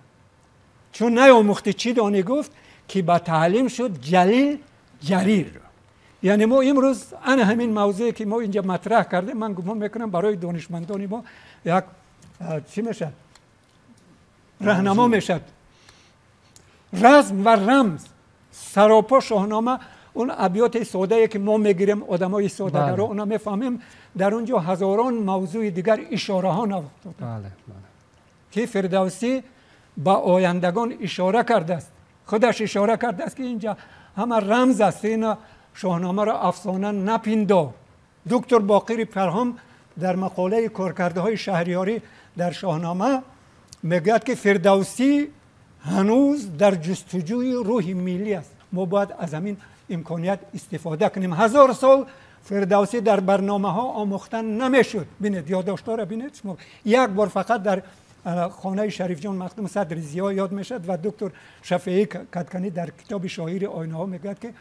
Чун наомӯхтӣ чӣ донӣ, гуфт, ки ба таълим шуд ҷалил ҷарир. Яъне мо имрӯз ана ҳамин мавзӯе ки мо инҷа матраҳ кардем, ман гумон мекунам барои донишмандони мо як чӣ мешавад, раҳнамо мешавад. Разм ва рамз саропо Шоҳнома, он абёти содае ки мо мегирем, одамои содагаро она мефаҳмем, дар он ҷо ҳазорон мавзӯи дигар ишораҳо навохта, ки Фирдавсӣ ба ояндагон ишора кардааст, худаш ишора кардааст, ки инҷа ҳама рамз аст, ина Шоҳномаро афсона напиндор. Доктор Боқири Парҳом дар мақолаи коркардаҳои шаҳриёрӣ дар Шоҳнома мегӯяд, ки Фирдавсӣ ҳанӯз дар ҷустуҷӯи рӯҳи миллӣ аст. Мо бояд аз ҳамин имконият истифода кунем. 1000 сол Фирдавсӣ дар барномаҳо омӯхта намешуд. Бинед, ёддоштҳоро бинед шумо. Як бор фақат дар хонаи Шарифҷон Махдум Садри Зиё ёд мешавад ва доктор Шафеӣ Кадканӣ дар китоби Шоири оинаҳо мегӯяд, ки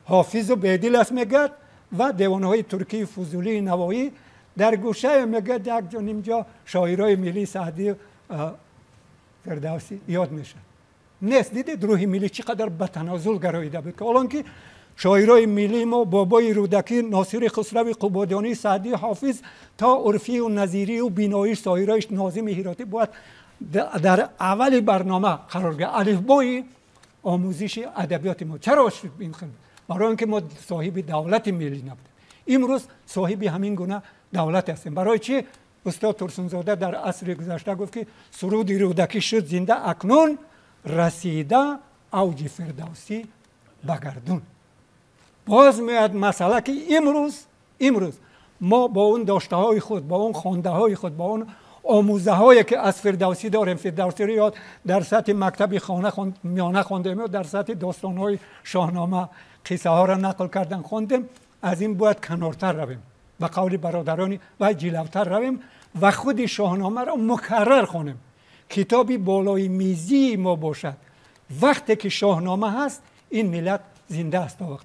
Ҳофизу Бедил аст, мегӯяд, ва девонҳои туркии Фузулии Навоӣ дар гӯшае мегӯяд, як ҷо нимҷо шоирои миллӣ Саъдӣ, Фирдавсӣ ёд мешавад. Нест, дидед рӯҳи миллӣ чӣ қадар ба таназзул гароида буд, ки ҳолон ки Шоирои миллии мо Бобои Рӯдакӣ, Носири Хусрави Қубодиёнӣ, Саъдӣ, Ҳофиз то Урфию Назирию Биноиш, соирои Нозими Ҳиротӣ бояд дар аввали барнома қарор гирад. Алифбои омӯзиши адабиёти мо. Чаро шуд ин хел? Барои он ки мо соҳиби давлати миллӣ набудем. Имрӯз соҳиби ҳамин гуна давлат ҳастем. Барои чӣ устод Турсунзода дар асри гузашта гуфт, ки суруди Рӯдакӣ шуд зинда, акнун расида авҷи Фирдавсӣ ба гардун. Боз меояд масъала, ки имрӯз мо бо он доштаҳои худ, бо он хондаҳои худ, бо он омӯзаҳое ки аз Фирдавсӣ дорем, Фирдавсиро ё дар сатҳи мактаби хона миёна хондем ё дар сатҳи достонҳои Шоҳнома, қиссаҳоро нақл кардан хондем, аз ин бояд канортар равем, ба қавли бародарони ва ҷилавтар равем ва худи Шоҳномаро мукаррар хонем. Китоби болои мизии мо бошад. Вақте ки Шоҳнома ҳаст, ин миллат зинда аст. То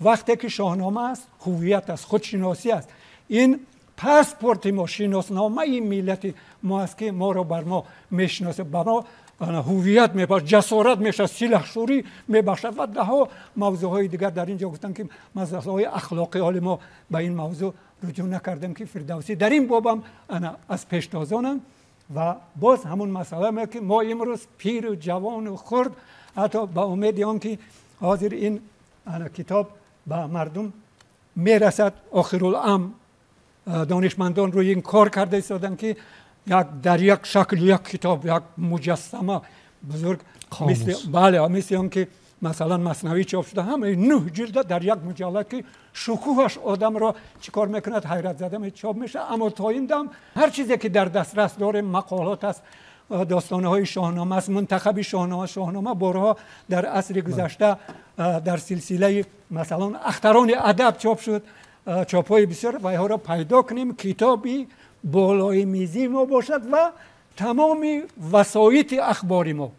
вақте ки Шоҳнома аст, ҳувият аст, худшиносӣ аст. Ин паспорти мо, шиносномаи миллати мо аст, ки моро бар мо мешиносад, ба мо ҳувият мебахшад, ҷасорат мешавад, силаҳшӯрӣ мебахшад ва даҳо мавзӯъҳои дигар дар ин ҷо гуфтанд, ки масъалаҳои ахлоқӣ. Ҳоли мо ба ин мавзӯъ руҷӯъ накардем, ки Фирдавсӣ дар ин бобам ана аз пештозонам. Ва боз ҳамун масъала меояд, ки мо имрӯз пиру ҷавону хурд, ҳатто ба умеди он ки ҳозир ин ана китоб ба мардум мерасад, охируламр донишмандон рӯи ин кор карда истоданд, ки як дар як шакл, як китоб, як муҷассама бузург, бале, мисли он ки масалан Маснавӣ чоп шуда, ҳамаи 9 ҷилда дар як муҷаллад, ки шукӯҳаш одамро чӣ кор мекунад, ҳайратзада чоп мешавад. Аммо то ин дам ҳар чизе ки дар дастрас дорем, мақолот аст, достонаҳои Шоҳнома аст, мунтахаби Шоҳнома. Шоҳнома борҳо дар асри гузашта дар силсилаи масалан Ахтарони адаб чоп шуд, чопҳои бисёр. Вайҳоро пайдо кунем, китоби болои мизии мо бошад ва тамоми васоити ахбори мо,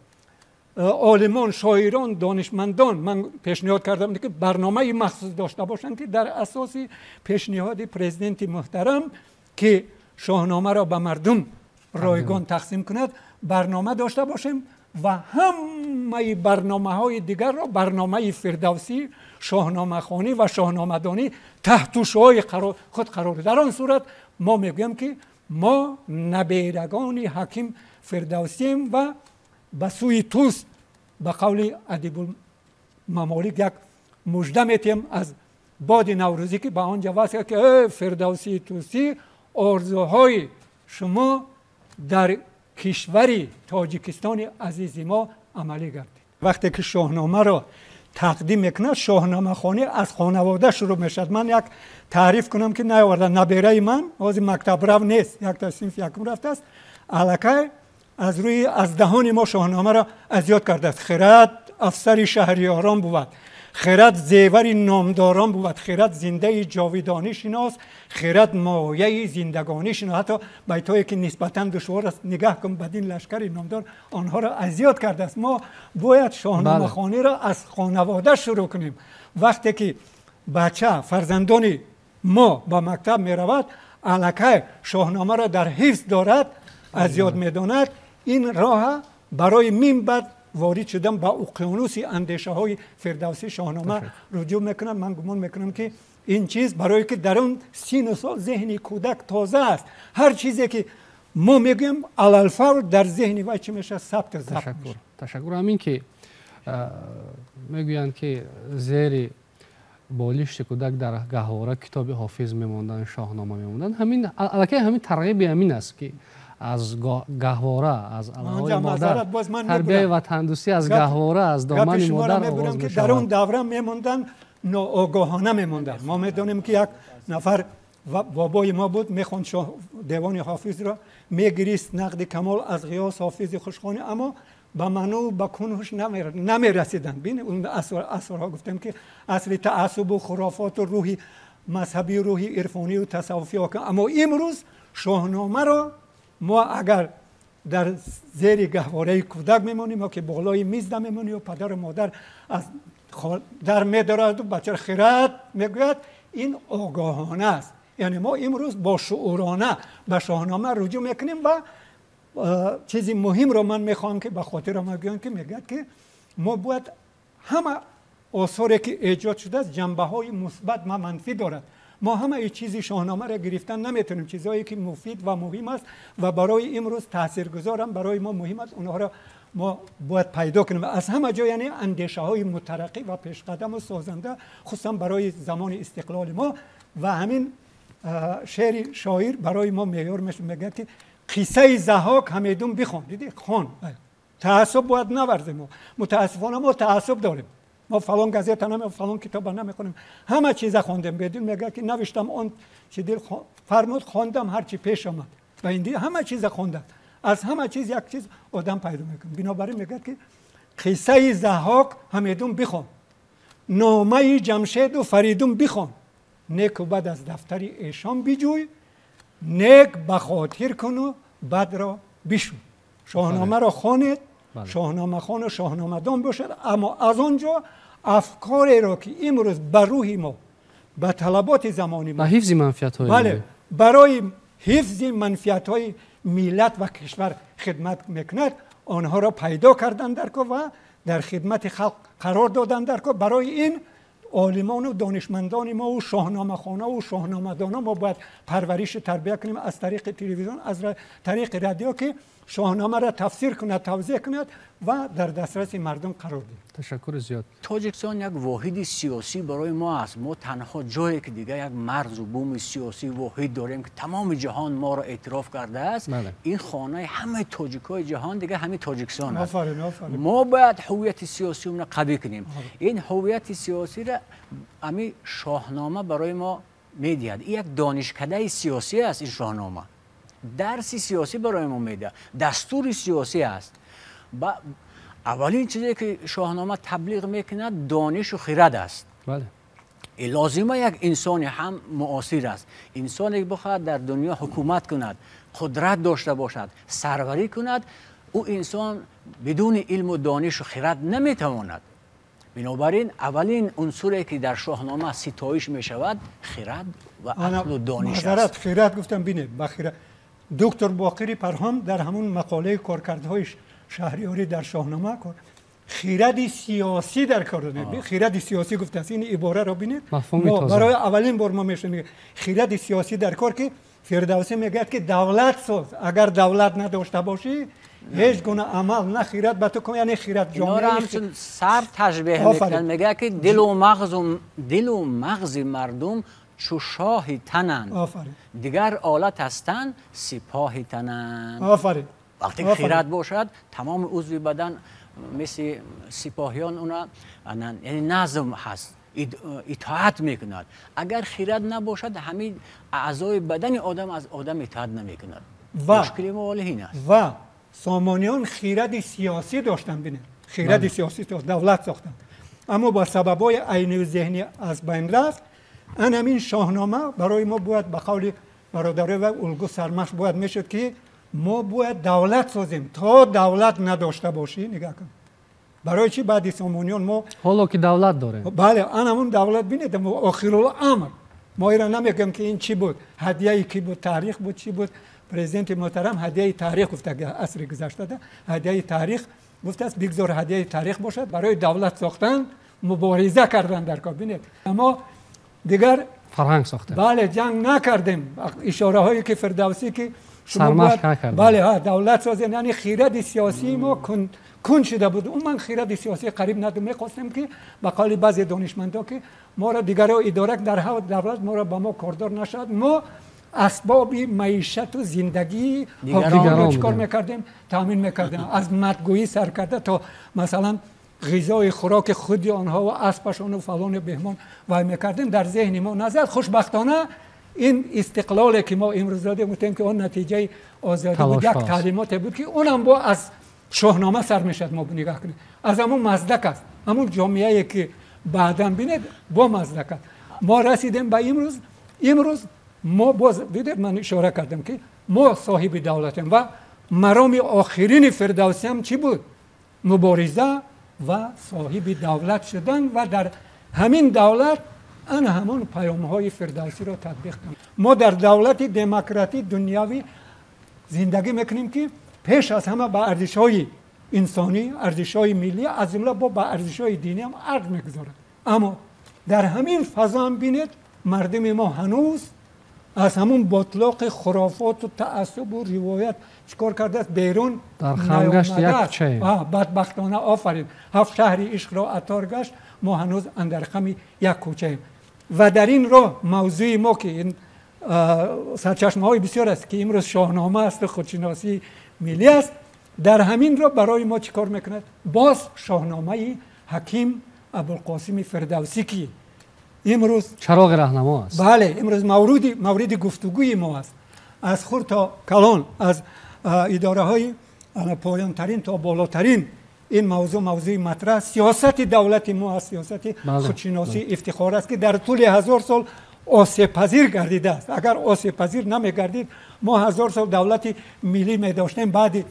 олимон, шоирон, донишмандон, ман пешниҳод кардам, ки барномаи махсус дошта бошанд, ки дар асоси пешниҳоди президенти муҳтарам, ки Шоҳномаро ба мардум ройгон тақсим кунад, барнома дошта бошем ва ҳамаи барномаҳои дигарро барномаи Фирдавсӣ, шоҳномахонӣ ва шоҳномадонӣ таҳту шуои худ қарор. Дар он сурат мо мегӯем, ки мо наберагони ҳаким Фирдавсием ва ба сӯи Тӯс, ба қавли Адибулмамолик, як мужда метиҳем аз боди наврӯзӣ, ки ба он ҷо васл, ки Фирдавсии Тӯсӣ, орзуҳои шумо дар кишвари Тоҷикистони азизи мо амалӣ гардид. Вақте ки Шоҳномаро тақдим мекунад, шоҳномахонӣ аз хонавода шурӯъ мешавад. Ман як таъриф кунам, ки наоварда. Набераи ман ҳозир мактабрав нест, якта синфи якум рафтааст, аллакай аз рӯи аз даҳони мо Шоҳномаро аз ёд кардааст. Хирад афсари шаҳриёрон бувад, хирад зевари номдорон бувад, хирад зиндаи ҷовидонӣ шинос, хирад мояи зиндагонӣ шинос. Ҳатто байтҳое ки нисбатан душвор аст, нигаҳ кун бадин лашкари номдор, онҳоро аз ёд кардааст. Мо бояд шоҳномахониро аз хонавода шурӯъ кунем. Вақте ки бача, фарзандони мо ба мактаб меравад, аллакай Шоҳномаро дар ҳифз дорад, аз ёд медонад. Ин роҳа барои минбаъд ворид шудан ба уқёнуси андешаҳои Фирдавсӣ, Шоҳнома руҷӯъ мекунад. Ман гумон мекунам, ки ин чиз барое ки дар он сину сол зеҳни кӯдак тоза аст, ҳар чизе ки мо мегӯем, алалфавр дар зеҳни вай чӣ мешавад? Сабт, забт. Ташаккур. Ҳамин ки мегӯянд, ки зери болишти кӯдак дар гаҳвора китоби Ҳофиз мемонданд, Шоҳнома мемонданд, ҳамин аллакай ҳамин тарғиби ҳамин аст, ки аз гаҳвора, аз алаҳои модар, тарбияи ватандӯстӣ аз гаҳвора, аз домани модар оғоз мешавад. Дар он давра мемонданд, ноогоҳона мемонданд. Мо медонем, ки як нафар бобои мо буд, мехонд девони Ҳофизро, мегирист, нақди камол аз ғиёс Ҳофизи хушхонӣ, аммо ба маъну ба кунҳуш намерасиданд. Бин, он асрҳо гуфтем, ки асри таассубу хурофоту рӯҳи мазҳабию рӯҳи ирфонию тасаввуфӣ. Аммо имрӯз Шоҳномаро мо агар дар зери гаҳвораи кӯдак мемонем ё ки болои миз намемонем, ё падару модар аз дар медораду бачаро хирад мегӯяд, ин огоҳона аст. Яъне мо имрӯз бо шуурона ба Шоҳнома руҷӯъ мекунем. Ва чизи муҳимро ман мехоҳам, ки ба хотир омад гӯям, ки мегӯяд, ки мо бояд ҳама осоре ки эҷод шудааст ҷанбаҳои мусбат ва манфӣ дорад. Мо ҳамаи чизи шоҳномаро гирифтан наметавонем. Чизҳое ки муфид ва муҳим аст ва барои имрӯз таъсиргузорам, барои мо муҳим аст, онҳоро мо бояд пайдо кунем. Аз ҳама ҷо яъне андешаҳои мутараққӣ ва пешқадаму созанда, хусусан барои замони истиқлоли мо. Ва ҳамин шеъри шоир барои мо меъёр мешавад. Мегӯяд ки қиссаи Заҳҳок ҳамедун бихон. Дидӣ? Хон. Таассуб бояд наварзем. Мо мутаассифона мо таассуб дорем. Мо фалон газета намехонем, фалон китоба намехонем, ҳама чиза хондем. Бедил мегӯяд ки навиштам он чи дил фармуд, хондам ҳар чи пеш омад. Ва инди ҳама чиза хондам. Аз ҳама чиз як чиз одам пайдо мекунад. Бинобар ин мегӯяд ки қиссаи Заҳҳок ҳамедун бихон, номаи Ҷамшеду Фаридун бихон, неку бад аз дафтари эшон биҷӯй, нек ба хотир куну бадро бишӯй. Шоҳномаро хонед, шоҳномахону шоҳномадон бошад, аммо аз он ҷо афкореро ки имрӯз ба рӯҳи мо, ба талаботи замони мо, ба ҳифзи манфиатҳои, бале, барои ҳифзи манфиатҳои миллат ва кишвар хидмат мекунад, онҳоро пайдо кардан даркор ва дар хидмати халқ қарор додан даркор. Барои ин олимону донишмандони мо ва шоҳномахона ва шоҳномадона мо бояд парваришу тарбия кунем аз тариқи телевизион, аз тариқи радио, ки шоҳномаро тафсир кунад, тавзеҳ кунад ва дар дастраси мардум қарор диҳад. Ташаккури зиёд. Тоҷикистон як воҳиди сиёсӣ барои мо аст. Мо танҳо ҷое ки дигар як марзу буми сиёсии воҳид дорем ки тамоми ҷаҳон моро эътироф кардааст, ин хонаи ҳамаи тоҷикҳои ҷаҳон дигар ҳамин Тоҷикистон аст. Мо бояд ҳувияти сиёсиро қавӣ кунем. Ин ҳувияти сиёсиро ҳамин шоҳнома барои мо медиҳад. Ин як донишкадаи сиёсӣ аст. Ин шоҳнома дарси сиёсӣ барои мо медиҳад, дастури сиёсӣ аст. Аввалин чизе ки шоҳнома таблиғ мекунад донишу хирад аст. Лозима як инсони ҳам муосир аст, инсоне ки бихоҳад дар дунё ҳукумат кунад, қудрат дошта бошад, сарварӣ кунад, ӯ инсон бидуни илму донишу хирад наметавонад. Бинобар ин аввалин унсуре ки дар шоҳнома ситоиш мешавад хирад ва ақлу дониш аст. Хирад гуфтам, бинед, ба хирад доктор Боқири Парҳом дар ҳамун мақолаи коркардҳои шаҳриёрӣ дар шоҳнома хиради сиёсӣ дар кор додем. Хиради сиёсӣ гуфтааст. Ин ибораро бинед, барои аввалин бор мо мешунавем хиради сиёсӣ дар кор, ки Фирдавсӣ мегӯяд ки давлат соз, агар давлат надошта бошӣ ҳеҷ гуна амал на хирад ба ту кун, яъне хирад ҷомеа ҳамчун сар ташбеҳ мекунад. Мегӯяд ки дилу мағзи мардум чу шоҳи тананд, дигар олат ҳастанд сипоҳи тананд. Вақте ки хирад бошад, тамоми узви бадан мисли сипоҳиён уна яъне назм ҳаст, итоат мекунад. Агар хирад набошад, ҳамин аъзои бадани одам аз одам итоат намекунад. Мушкили мо ҳоло ин аст. Ва сомониён хиради сиёсӣ доштанд, бинед, хиради сиёсӣ давлат сохтанд, аммо ба сабабҳои айнию зеҳнӣ аз байн рафт. Ан ҳамин шоҳнома барои мо бояд ба қавли бародарои ва улгу сармашқ бояд мешуд ки мо бояд давлат созем. То давлат надошта бошӣ, нигоҳ кун, барои чӣ баъди сомониён мо ҳоло ки давлат дорем, бале, ан ҳамун давлат бинед, охирул амр. Мо инро намегӯем ки ин чӣ буд, ҳадияи кӣ буд, таърих буд, чӣ буд. Президенти муҳтарам ҳадияи таърих гуфта, асри гузаштада ҳадияи таърих гуфтааст, бигзор ҳадияи таърих бошад. Барои давлат сохтан мубориза кардан дар кор, бинед, аммо дигар фарҳанг сохтем, бале, ҷанг накардем. Ишораҳое ки Фирдавсӣ ки шумо бале, давлат созем, яъне хиради сиёсии мо кун шуда буд. Умуман хиради сиёсӣ қариб надо. Мехостем ки ба қавли баъзе донишмандо ки моро дигаро идора дар ҳар давлат моро ба мо кордор нашавад, мо асбоби маишату зиндагии дигаронро чикор мекардем, таъмин мекардем, аз мадгӯӣ сар карда то масалан ғизои хӯроки худи онҳо ва аспашону фалону беҳмон вай мекардем. Дар зеҳни мо назар хушбахтона ин истиқлоле ки мо имрӯз додем, гуфтем ки он натиҷаи озодӣ буд, як таълимоте буд ки онам бо аз шоҳнома сар мешавад. Мо нигоҳ кунем, аз ҳамун маздак аст, ҳамун ҷомеае ки баъдан бинед бо маздак аст. Мо расидем ба имрӯз. Имрӯз мо боз дидед, ман ишора кардам ки мо соҳиби давлатем ва мароми охирини Фирдавсиам чӣ буд? Мубориза ва соҳиби давлат шудан ва дар ҳамин давлат ана ҳамон паёмҳои Фирдавсиро татбиқ кунем. Мо дар давлати демократӣ дунявӣ зиндагӣ мекунем ки пеш аз ҳама ба арзишҳои инсонӣ, арзишҳои миллӣ, аз ҷумла бо ба арзишҳои динӣ ҳам арз мегузорад. اما در همین فضا هم بینید مردم ما هنوز از همون باطلاق خرافات و تعصب و روایت چیکار کرده است؟ بیرون در خم گشت یک کوچه. بدبختانه، آفرین. هفت شهر عشق را عطار گشت، ما هنوز اندر خم یک کوچه ایم. و در این راه موضوع ما که این سرچشمه های بسیار است که امروز شاهنامه است و خودشناسی ملی است، در همین را برای ما چیکار میکند؟ باز شاهنامه حکیم ابوالقاسم فردوسی که امروز چراغ راهنما است. بله، امروز مورد گفتگوی ما است، از خرد تا کلان، از اداره های پایان ترین تا بالاترین این موضوع موضوع مطرح سیاست دولت ما است، سیاست خودشناسی افتخار است که در طول 1000 سال آسیب پذیر گردیده است. اگر آسیب پذیر نمیگردید ما 1000 سال دولت ملی می داشتیم، بعد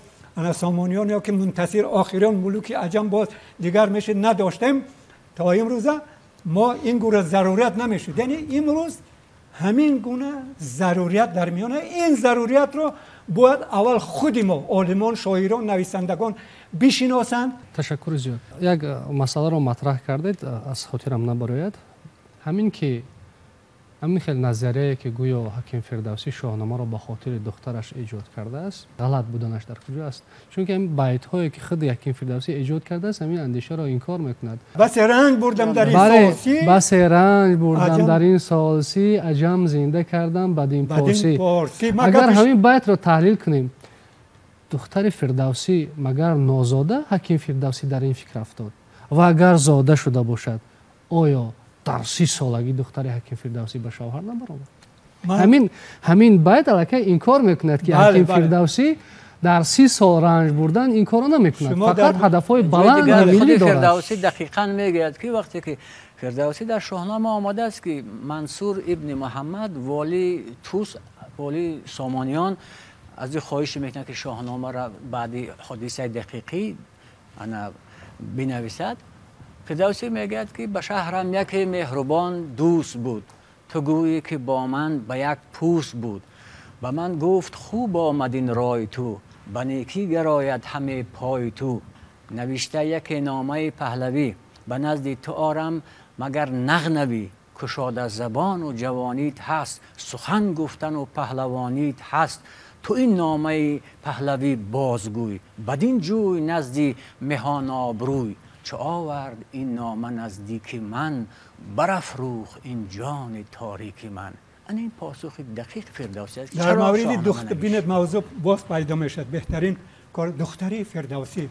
سامانیان یا که منتصر آخرین ملوک عجم باز دیگر میشه نداشتیم تا امروزه ما این گونه ضرورت نمیشد. یعنی امروز همین گونه ضروریت در میانه، این ضروریت رو باید اول خود ما عالمان، شاعران، نویسندگان بشناسند. تشکر زیاد. یک مسئله رو مطرح کردید از خاطرم نبراید، همین که همین خیلی نظریه که گویا حکیم فردوسی شاهنامه را به خاطر دخترش ایجاد کرده است، غلط بودنش در کجا است؟ چون که این بیت هایی که خود حکیم فردوسی ایجاد کرده است همین اندیشه را انکار میکند. بس رنج بردم در این سالسی، بس رنج بردم در این سالسی، عجم زنده کردم بدین پارسی. اگر همین بیت را تحلیل کنیم، دختر فردوسی مگر نازاده حکیم فردوسی در این فکر افتاد؟ و اگر زاده شده باشد، آیا در 30 سالگی دختر حکیم فردوسی به شوهر نبرآمد؟ همین باید الکی انکار میکند که حکیم فردوسی در 30 سال رنج بردن این کارو نمیکند، فقط هدفهای بلند ملی دارد. فردوسی دقیقاً میگوید که وقتی که فردوسی در شاهنامه آمده است که منصور ابن محمد والی توس، والی سامانیان، از او خواهش میکند که شاهنامه را بعد حادثه دقیقی بنویسد. فردوسی میگوید که به شهرم یکی مهربان دوست بود، تو گویی که با من به یک پوست بود. به من گفت خوب آمد این رای تو، به نیکی گراید همه پای تو. نوشته یک نامه پهلوی، به نزد تو آرم مگر نغنوی. کشاده زبان و جوانیت هست، سخن گفتن و پهلوانیت هست. تو این نامه پهلوی بازگوی، بدین جوی نزدی مهان آبروی. چه آورد این نامه نزدیک من، برافروخت این جان تاریک من. این پاسخ دقیق فردوسی است. در مورد دختر بینید موضوع باز پیدا میشد. بهترین کار دختری فردوسی،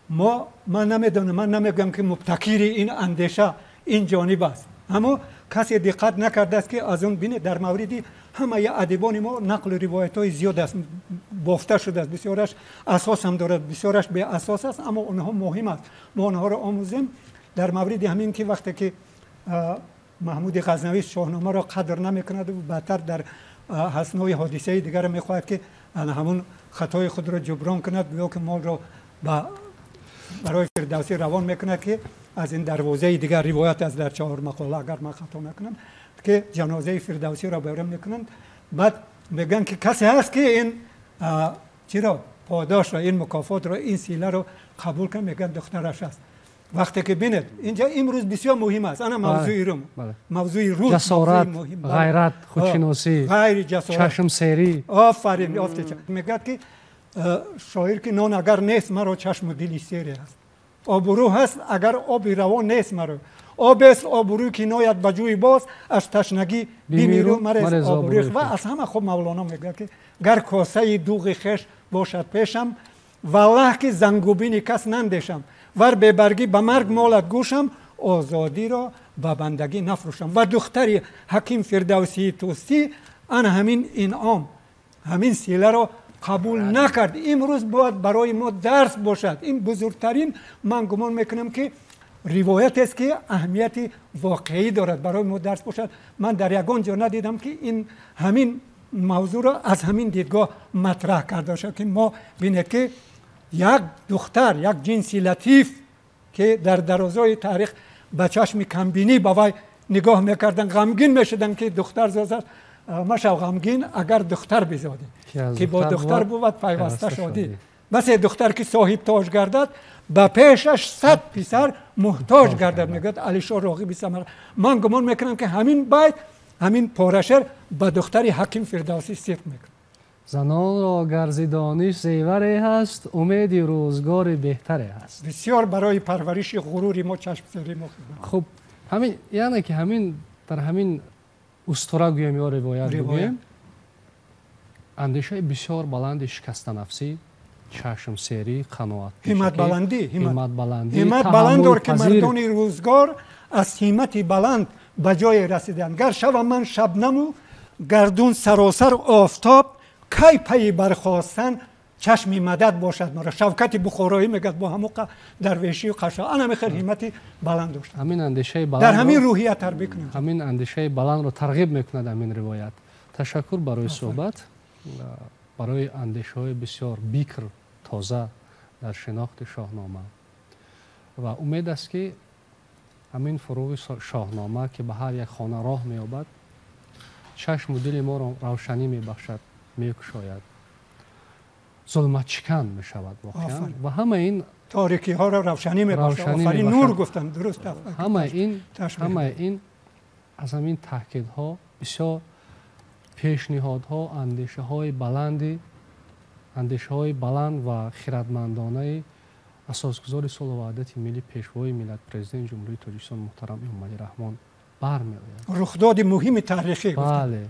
ما نمیدونم، من نمیگم که مبتکر این اندیشه این جانب است، اما کسی دقت نکرده است که از اون بینید در مورد همه ادیبان ما نقل روایت های زیاد است، بافته شده است، بسیارش اساس هم دارد، بسیارش به اساس است، اما اونها مهم است، ما آنها را آموزیم. در مورد همین که وقتی که محمود غزنوی شاهنامه را قدر نمیکند و بعدتر در حسنای حادثه دیگر میخواهد که همون خطای خود را جبران کند، یا که مال را برای فردوسی روان میکند که از این دروازه دیگر روایت از در 4 مقاله اگر من خطا نکنم که جنازه فردوسی را بیرون میکنند، بعد میگن که کسی هست که این چرا پاداش را، این مکافات را، این سیله را قبول کنه، میگن دخترش است. وقتی که بینید اینجا امروز بسیار مهم است، انا موضوع روم، موضوع روز، جسارت، غیرت، خودشناسی، غیر جسارت، چشم سیری. آفرین، آفرین. میگه که شاعر که نان اگر نیست مرا چشم و دلی سیری است، آبرو هست اگر آب روان نیست مرا، آب است آبرو که ناید به جوی باز، از تشنگی بمیرو مرز آبروی. و از همه خوب مولانا میگه که گر کاسه دوغ خش باشد پیشم، والله که زنگوبین کس نندیشم، ور به برگی به مرگ مالت گوشم، آزادی را به بندگی نفروشم. و دختری حکیم فردوسی توسی ان همین انعام، همین سیله را قبول نکرد. امروز باید برای ما درس باشد. این بزرگترین من گمان میکنم که روایت است که اهمیت واقعی دارد، برای ما درس باشد. من در یگان جا ندیدم که این همین موضوع را از همین دیدگاه مطرح کرده باشد که ما بینید که یک دختر، یک جنسی لطیف که در درازای تاریخ به چشم کمبینی به وی نگاه میکردن، غمگین میشدن که دختر زاد، مشو غمگین اگر دختر بزادی، که با دختر بود پیوسته شادی. Басе духтар ки соҳиб тоҷ гардад, ба пешаш 100 писар муҳтоҷ гардад, мегӯяд Алишор Роғиби Самар. Ман гумон мекунам ки ҳамин байт, ҳамин порашер ба духтари ҳаким Фирдавсӣ сидқ мекунад. Занонро гарзи дониш зеваре ҳаст, умеди рӯзгори беҳтаре ҳаст. Бисёр барои парвариши ғурури мо, чашмсери мо. Хуб, ҳамин яъне ки ҳамин дар ҳамин устура гӯем ё ривоят гӯем, андешаи бисёр баланди шикастанафсӣ, чашмсерӣ, қаноат, ҳимматбаландӣ, ҳиммат баланд дор ки мардони рӯзгор аз ҳиммати баланд ба ҷое расиданд. Гар шавам ман шабнаму гардун саросар офтоб, кай пайи бархостан чашми мадад бошад маро. Шавкати Бухороӣ мегӯяд бо ҳамон дарвешию қашшоқ. Ана мехел ҳиммати баланд доштанд. Ҳамин андешаи баланд дар ҳамин рӯҳия тарбия кунад. Ҳамин андешаи баландро тарғиб мекунад ҳамин ривоят. Ташаккур барои суҳбат, барои андешаҳои бисёр бикр, тоза дар шинохти Шоҳнома. Ва умед аст ки ҳамин фуруғи Шоҳнома ки ба ҳар як хона роҳ меёбад, чашму дили моро равшанӣ мебахшад, мекушояд, зулматшикан мешавад воқеан ва ҳама ин торикиҳоро равшанӣ мебахшад. Офарин, нур гуфтам, дуруст. Ҳама ин аз ҳамин таҳкидҳо, бисёр пешниҳодҳо, андешаҳои баланд ва хирадмандонаи асосгузори сулҳу ваҳдати миллӣ, пешвои миллат, президенти Ҷумҳурии Тоҷикистон муҳтарам Эмомалӣ Раҳмон бармеояд. Рухдоди муҳими таърихӣ. Бале,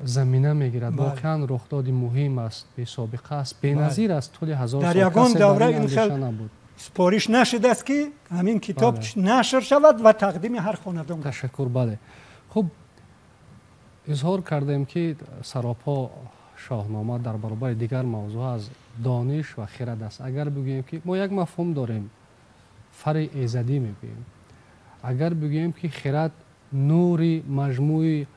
замина мегирад. Воқеан рухдоди муҳим аст, бесобиқа аст, беназир аст. Тӯли 1000 дар сол ягон касе дар давра ин ин андеша хел набуд. супориш нашудааст ки ҳамин китоб нашр шавад ва тақдими ҳар хонадон. Ташаккур. Бале, хуб, изҳор кардем ки саропо Шоҳнома дар баробари дигар мавзӯъ аз дониш ва хирад аст. Агар бигӯем ки мо як мафҳум дорем, фари эзадӣ мегӯем, агар бигӯем ки хирад нури маҷмӯи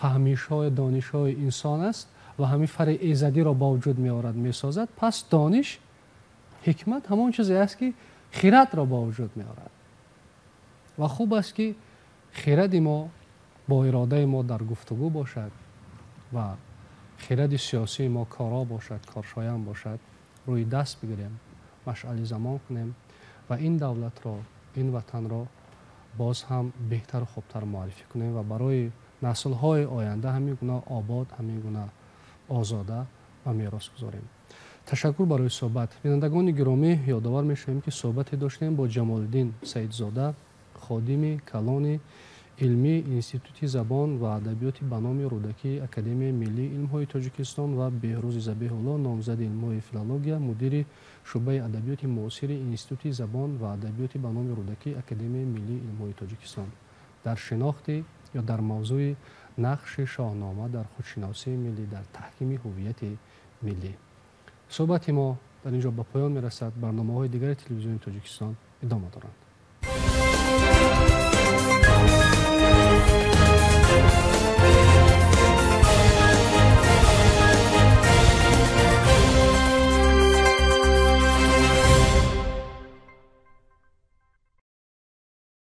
фаҳмишҳои донишҳои инсон аст ва ҳамин фари эзадиро ба вуҷуд меорад, месозад, пас дониш, ҳикмат ҳамон чизе аст ки хирадро ба вуҷуд меорад. Ва хуб аст ки хиради мо бо иродаи мо дар гуфтугӯ бошад ва хиради сиёсии мо коро бошад, коршоям бошад, рӯи даст бигирем, машъали замон кунем ва ин давлатро, ин ватанро боз ҳам беҳтару хубтар муаррифӣ кунем ва барои наслҳои оянда ҳамин гуна обод, ҳамин гуна озода ба мерос гузорем. Ташаккур барои суҳбат. Бинандагони гиромӣ, ёдовар мешавем ки суҳбате доштем бо Ҷамолиддин Саидзода, ходими калони илмии Институти забон ва адабиёти ба номи Рӯдакии Академияи миллии илмҳои Тоҷикистон ва Беҳрӯзи Забеҳулло, номзади илмҳои филология, мудири шӯъбаи адабиёти муосири Институти забон ва адабиёти ба номи Рӯдакии Академияи миллии илмҳои Тоҷикистон дар шинохти ё дар мавзӯи нақши Шоҳнома дар худшиносии миллӣ, дар таҳкими ҳуввияти миллӣ. Суҳбати мо дар ин ҷо ба поён мерасад. Барномаҳои дигари телевизиони Тоҷикистон идома доранд.